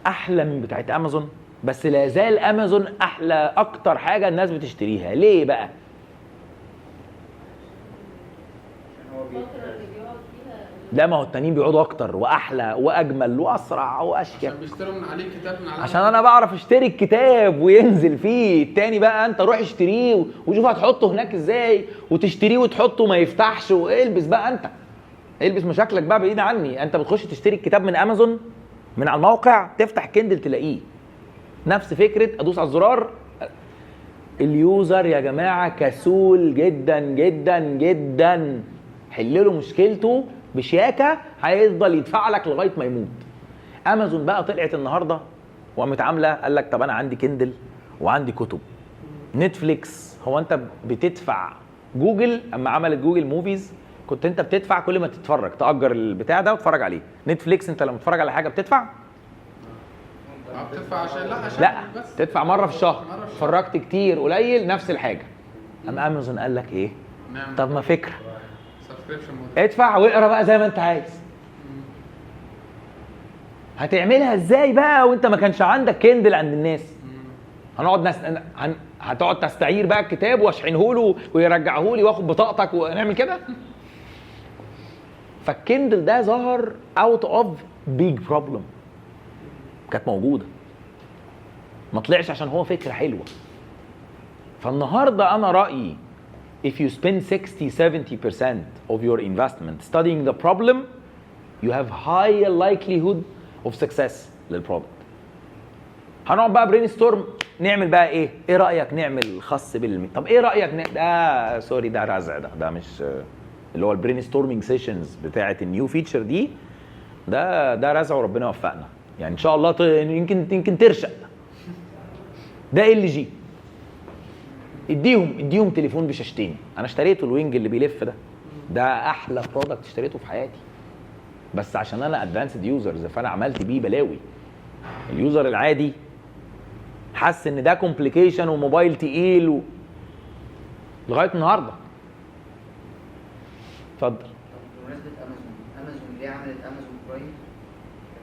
احلى من بتاعت امازون، بس لا زال امازون احلى اكتر حاجة الناس بتشتريها. ليه بقى؟ هو الفترة اللي بيقعد فيها. لا، ما هو التانيين بيقعدوا اكتر واحلى واجمل واسرع واشيك. عشان بيشتروا من عليه كتاب من على عشان انا بعرف اشتري الكتاب وينزل فيه. التاني بقى انت روح اشتريه وشوف هتحطه هناك ازاي، وتشتريه وتحطه ما يفتحش، والبس بقى انت البس مشاكلك بقى بعيد عني. انت بتخش تشتري الكتاب من امازون من على الموقع، تفتح Kindle تلاقيه. نفس فكرة ادوس على الزرار. ال user يا جماعة كسول جدا جدا جدا، حل له مشكلته بشياكه هيفضل يدفع لك لغاية ما يموت. امازون بقى طلعت النهارده وقامت عامله قال لك طب انا عندي Kindle وعندي كتب. Netflix، هو انت بتدفع جوجل اما عملت Google Movies كنت انت بتدفع كل ما تتفرج، تاجر البتاع ده وتتفرج عليه. Netflix انت لما تتفرج على حاجة بتدفع؟ بتدفع عشان لا عشان لا بس تدفع مرة في الشهر، مرة في الشهر. اتفرجت كتير قليل نفس الحاجة. اما امازون قال لك ايه؟ نعم. طب ما فكرة، subscription model. ادفع واقرا بقى زي ما انت عايز. هتعملها ازاي بقى وانت ما كانش عندك Kindle عند الناس؟ هنقعد هتقعد تستعير بقى الكتاب واشحنه له ويرجعه لي واخد بطاقتك ونعمل كده. فال Kindle ده ظهر out of big problem كانت موجودة، ما طلعش عشان هو فكرة حلوة. فالنهارده انا رايي if you spend 60-70% of your investment studying the problem you have higher likelihood of success لل product. هنقعد بقى brainstorm نعمل بقى ايه؟ ايه رايك نعمل خاص بالمي؟ طب ايه رايك ده sorry ده رزع، ده مش اللي هو ال brainstorming sessions بتاعه ال new feature دي، ده رزع وربنا وفقنا يعني ان شاء الله يمكن ترشق. ده LG اديهم تليفون بشاشتين. انا اشتريته ال Wing اللي بيلف ده احلى product اشتريته في حياتي، بس عشان انا advanced users فانا عملت بيه بلاوي. ال user العادي حس ان ده complication وموبايل تقيل لغاية النهارده. اتفضل. طب بمناسبة امازون، ليه عملت Amazon Prime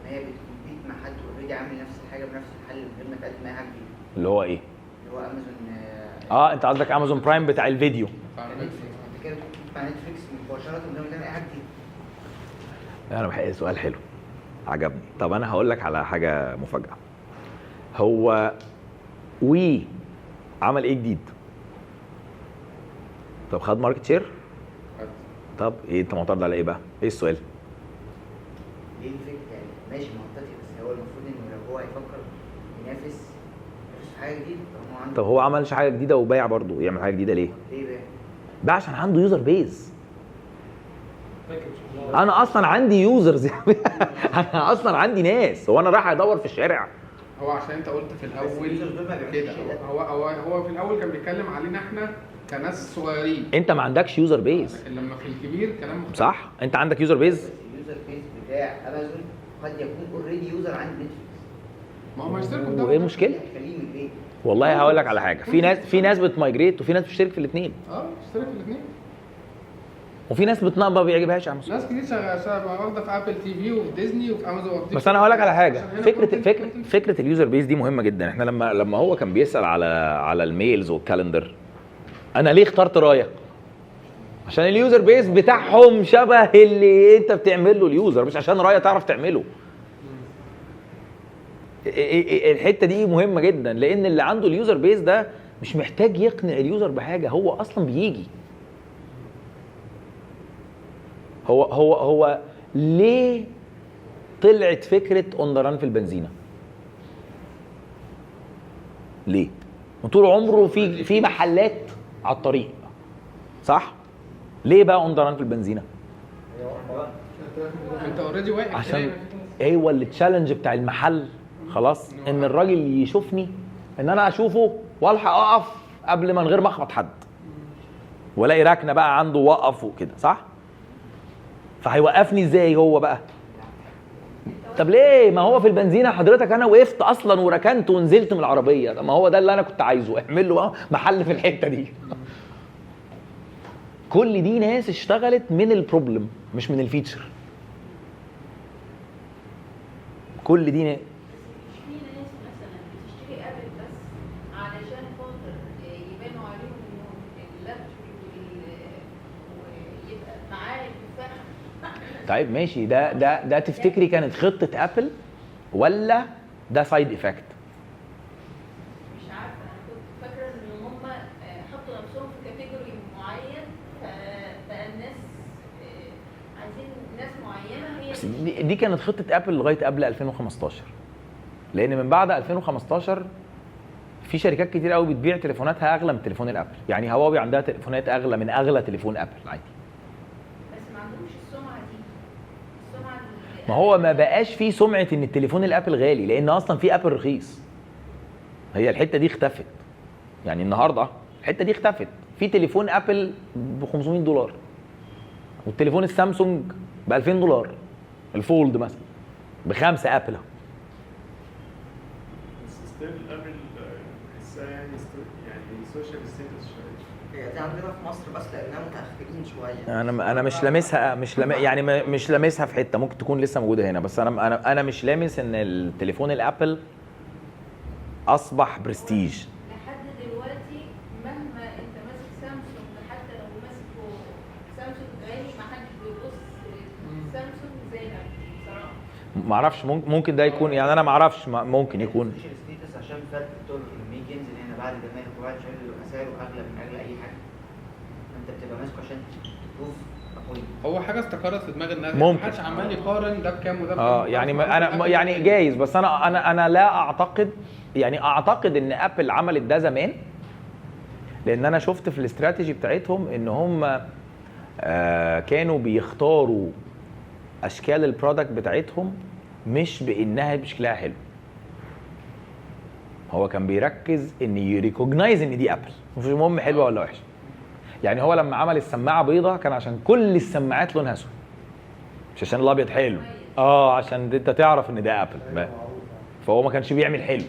لما هي بت compete مع حد already عامل نفس الحاجة بنفس الحل من غير ما تقدم اي حاجة جديدة؟ اللي هو ايه؟ اللي هو امازون. انت قصدك Amazon Prime بتاع الفيديو. Netflix. انت كده بت compete مع Netflix مباشرة من غير ما تعمل اي حاجة جديدة. انا بحق سؤال حلو عجبني. طب انا هقول لك على حاجة مفاجاة. هو WE عمل ايه جديد؟ طب خد market share؟ طب ايه انت معترض على ايه بقى؟ ايه السؤال؟ ليه الفكرة يعني ماشي منطقي، بس هو المفروض انه لو هو هيفكر ينافس في حاجة جديدة. طب هو عنده، طب هو عملش حاجة جديدة وبايع برضه، يعمل حاجة جديدة ليه؟ ليه بقى؟ باع عشان عنده user base. انا اصلا عندي users، انا اصلا عندي ناس، هو انا رايح ادور في الشارع؟ هو عشان انت قلت في الاول كده، هو في الاول كان بيتكلم علينا احنا كناس صغيرين. انت ما عندكش user base. لكن لما في الكبير كلام مختلف. صح، انت عندك user base. ال user base بتاع امازون قد يكون already user عند Netflix. ما هو هيشتركوا في ده. وايه المشكلة؟ والله هقول لك على حاجة، في ناس بت migrate وفي ناس بتشترك في الاثنين. بتشترك في الاثنين. وفي ناس ما بيعجبهاش امازون. ناس كتير شغالة واخده في Apple TV وفي ديزني وفي امازون. بس انا هقول لك على حاجة، فكرة ال user base دي مهمة جدا. احنا لما هو كان بيسال على ال mails وال calendar، انا ليه اخترت رايه؟ عشان ال user base بتاعهم شبه اللي انت بتعمله ال user، مش عشان رايه تعرف تعمله. الحتة دي مهمة جدا، لان اللي عنده ال user base ده مش محتاج يقنع ال user بحاجة، هو اصلا بيجي. هو هو هو ليه طلعت فكرة On the Run في البنزينه؟ ليه؟ وطول عمره في محلات على الطريق، صح؟ ليه بقى On the Run في البنزينه؟ انت already واقف عشان هو ال challenge بتاع المحل خلاص، ان الراجل يشوفني، ان انا اشوفه والحق اقف قبل ما من غير ما اخبط حد، والاقي ركنه بقى عنده وقف وكده، صح؟ فهيوقفني ازاي هو بقى؟ طب ليه؟ ما هو في البنزينه حضرتك انا وقفت اصلا وركنت ونزلت من العربية، طب ما هو ده اللي انا كنت عايزه، اعمل له محل في الحتة دي. كل دي ناس اشتغلت من ال problem مش من ال feature. كل دي ناس. في ناس مثلا بتشتري Apple بس علشان خاطر يبانوا عليهم انهم ال luxury ويبقى معاه طيب ماشي، ده تفتكري كانت خطه ابل ولا ده side effect؟ مش عارفه، انا كنت فاكره ان هم حطوا نفسهم في category معين، فبقى الناس عايزين ناس معينة هي بس دي كانت خطه ابل لغاية قبل 2015، لان من بعد 2015 في شركات كتير قوي بتبيع تليفوناتها اغلى من تليفون الابل. يعني هواوي عندها تليفونات اغلى من اغلى تليفون ابل عادي. بس ما عندهمش السمعة دي، السمعة ما هو ما بقاش فيه سمعه ان التليفون الابل غالي، لان اصلا في ابل رخيص. هي الحتة دي اختفت، يعني النهارده الحتة دي اختفت. في تليفون ابل ب $500 والتليفون السامسونج ب $2000، ال Fold مثلا ب5 ابل. بس still ابل بحسها يعني يعني social status شوية. هي دي عندنا في مصر بس لانها متاخرين شوية. انا مش لامسها، مش لام يعني مش لامسها في حتة، ممكن تكون لسه موجودة هنا، بس انا مش لامس ان التليفون الابل اصبح برستيج لحد دلوقتي. مهما انت ماسك سامسونج، حتى لو ماسكه سامسونج غالي، ما حدش بيبص سامسونج زي الابل بصراحة. ما اعرفش، ممكن ده يكون، يعني انا ما اعرفش، ممكن يكون social status عشان فرق الدولار لما يجي ينزل هنا بعد جمارك وبعد شوية بيبقى سعره اغلى من اغلى اي حاجة، انت بتبقى ماسكه عشان ت prove point. هو حاجة استقرت في دماغ الناس، ممكن. محدش عمال يقارن ده بكام وده بكام. يعني انا يعني جايز، بس انا انا انا لا اعتقد، يعني اعتقد ان ابل عملت ده زمان، لان انا شفت في الاستراتيجي بتاعتهم ان هم كانوا بيختاروا اشكال ال product بتاعتهم مش بانها بشكلها حلو. هو كان بيركز ان ي recognize ان دي ابل، مش المهم حلوة ولا وحشة. يعني هو لما عمل السماعة بيضة كان عشان كل السماعات لونها اسود، مش عشان الابيض حلو، عشان انت تعرف ان ده ابل. فهو ما كانش بيعمل حلو،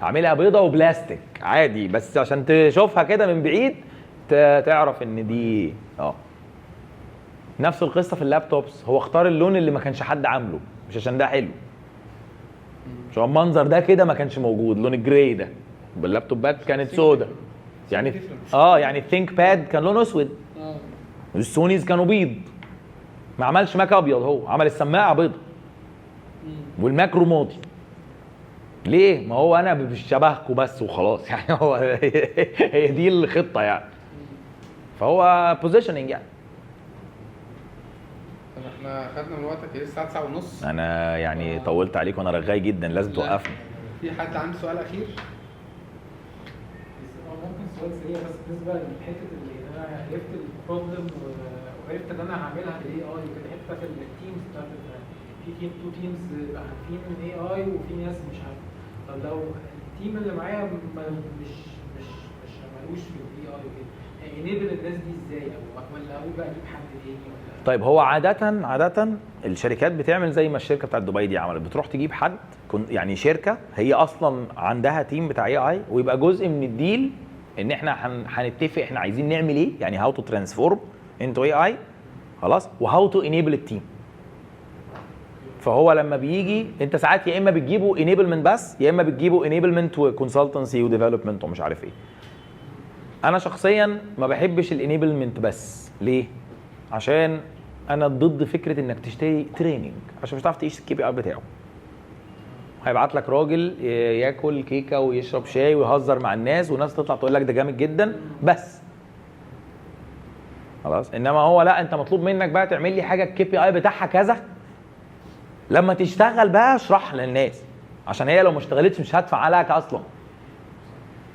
عاملها بيضة وبلاستيك عادي، بس عشان تشوفها كده من بعيد تعرف ان دي. نفس القصة في ال laptops، هو اختار اللون اللي ما كانش حد عامله، مش عشان ده حلو، عشان المنظر ده كده ما كانش موجود، لون ال gray ده باللابتوبات كانت سودا، يعني يعني ال ThinkPad كان لونه اسود، السونيز كانوا بيض. ما عملش ماك ابيض، هو عمل السماعة بيضة والماك رمادي. ليه؟ ما هو انا مش شبهكم بس وخلاص، يعني هو هي دي الخطة يعني. فهو positioning يعني. طب احنا خدنا من وقتك ايه؟ الساعة 9:30. انا يعني طولت عليك وانا رغاي جدا، لازم توقفني. في حد عنده سؤال اخير؟ ممكن سؤال سريع بس بالنسبة لحته اللي انا عرفت ال problem وعرفت ان انا هعملها بال AI وكده، حتة بتاعت ال teams بتاعت في team two teams عارفين AI وفي ناس مش عارفه. طب لو ال team اللي معايا مش مش مش مالوش في ال AI وكده، enable الناس دي ازاي؟ او ولا اقول بقى اجيب حد تاني ولا؟ طيب هو عادة الشركات بتعمل زي ما الشركة بتاعت دبي دي عملت، بتروح تجيب حد يعني شركة هي اصلا عندها team بتاع AI، ويبقى جزء من ال deal ان احنا هنتفق احنا عايزين نعمل ايه، يعني how to transform into AI خلاص، و how to enable ال team. فهو لما بيجي انت ساعات يا اما بتجيبه enablement بس، يا اما بتجيبه enablement و consultancy و development ومش عارف ايه. انا شخصيا ما بحبش ال enablement بس، ليه؟ عشان انا ضد فكرة انك تشتري training، عشان مش هتعرف تقيس ال KPI بتاعه. هيبعت لك راجل ياكل كيكة ويشرب شاي ويهزر مع الناس، والناس تطلع تقول لك ده جامد جدا بس خلاص. انما هو لا، انت مطلوب منك بقى تعمل لي حاجة ال KPI بتاعها كذا، لما تشتغل بقى اشرح للناس، عشان هي لو ما اشتغلتش مش هدفع عليك اصلا.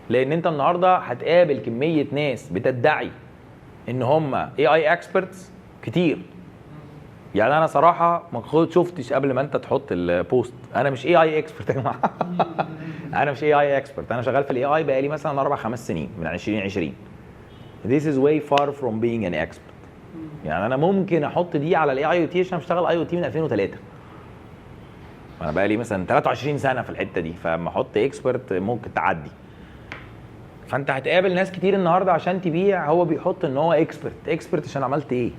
لان انت النهارده هتقابل كمية ناس بتدعي ان هم AI experts كتير. يعني انا صراحة ما شفتش قبل ما انت تحط ال post، انا مش AI expert يا جماعة. انا مش AI expert، انا شغال في ال AI بقالي مثلا 4-5 سنين من 2020. This is way far from being an expert. يعني انا ممكن احط دي على ال IoT عشان بشتغل IoT من 2003. انا بقالي مثلا 23 سنة في الحتة دي، فلما احط expert ممكن تعدي. فانت هتقابل ناس كتير النهارده عشان تبيع هو بيحط ان هو expert، expert عشان عملت ايه؟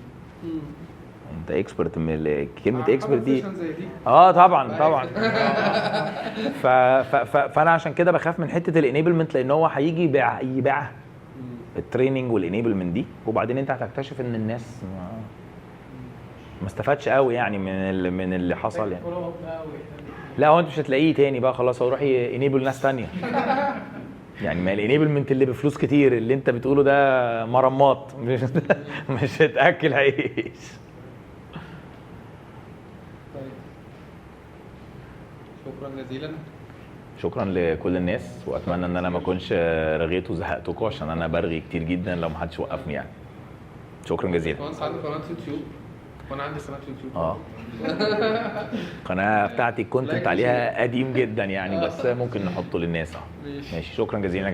انت expert من كلمة expert دي. طبعا طبعا. فانا عشان كده بخاف من حتة ال enablement، لان هو هيجي يبيعها ال training وال enablement دي، وبعدين انت هتكتشف ان الناس ما استفادش قوي يعني من اللي حصل يعني. follow up بقى ويهتم. لا، هو انت مش هتلاقيه تاني بقى خلاص، هو يروح enable ناس تانية يعني. ما ال enablement اللي بفلوس كتير اللي انت بتقوله ده مرمات، مش هتاكل عيش. طيب، شكرا جزيلا. شكرا لكل الناس، واتمنى ان انا ما اكونش رغيت وزهقتكم، عشان انا برغي كتير جدا لو ما حدش وقفني يعني. شكرا جزيلا. باشمهندس عنده قناة يوتيوب وانا عندي قناة يوتيوب. اه، القناة بتاعتي ال content عليها قديم جدا يعني، بس ممكن نحطه للناس. اه. ماشي. ماشي، شكرا جزيلا يا جماعة.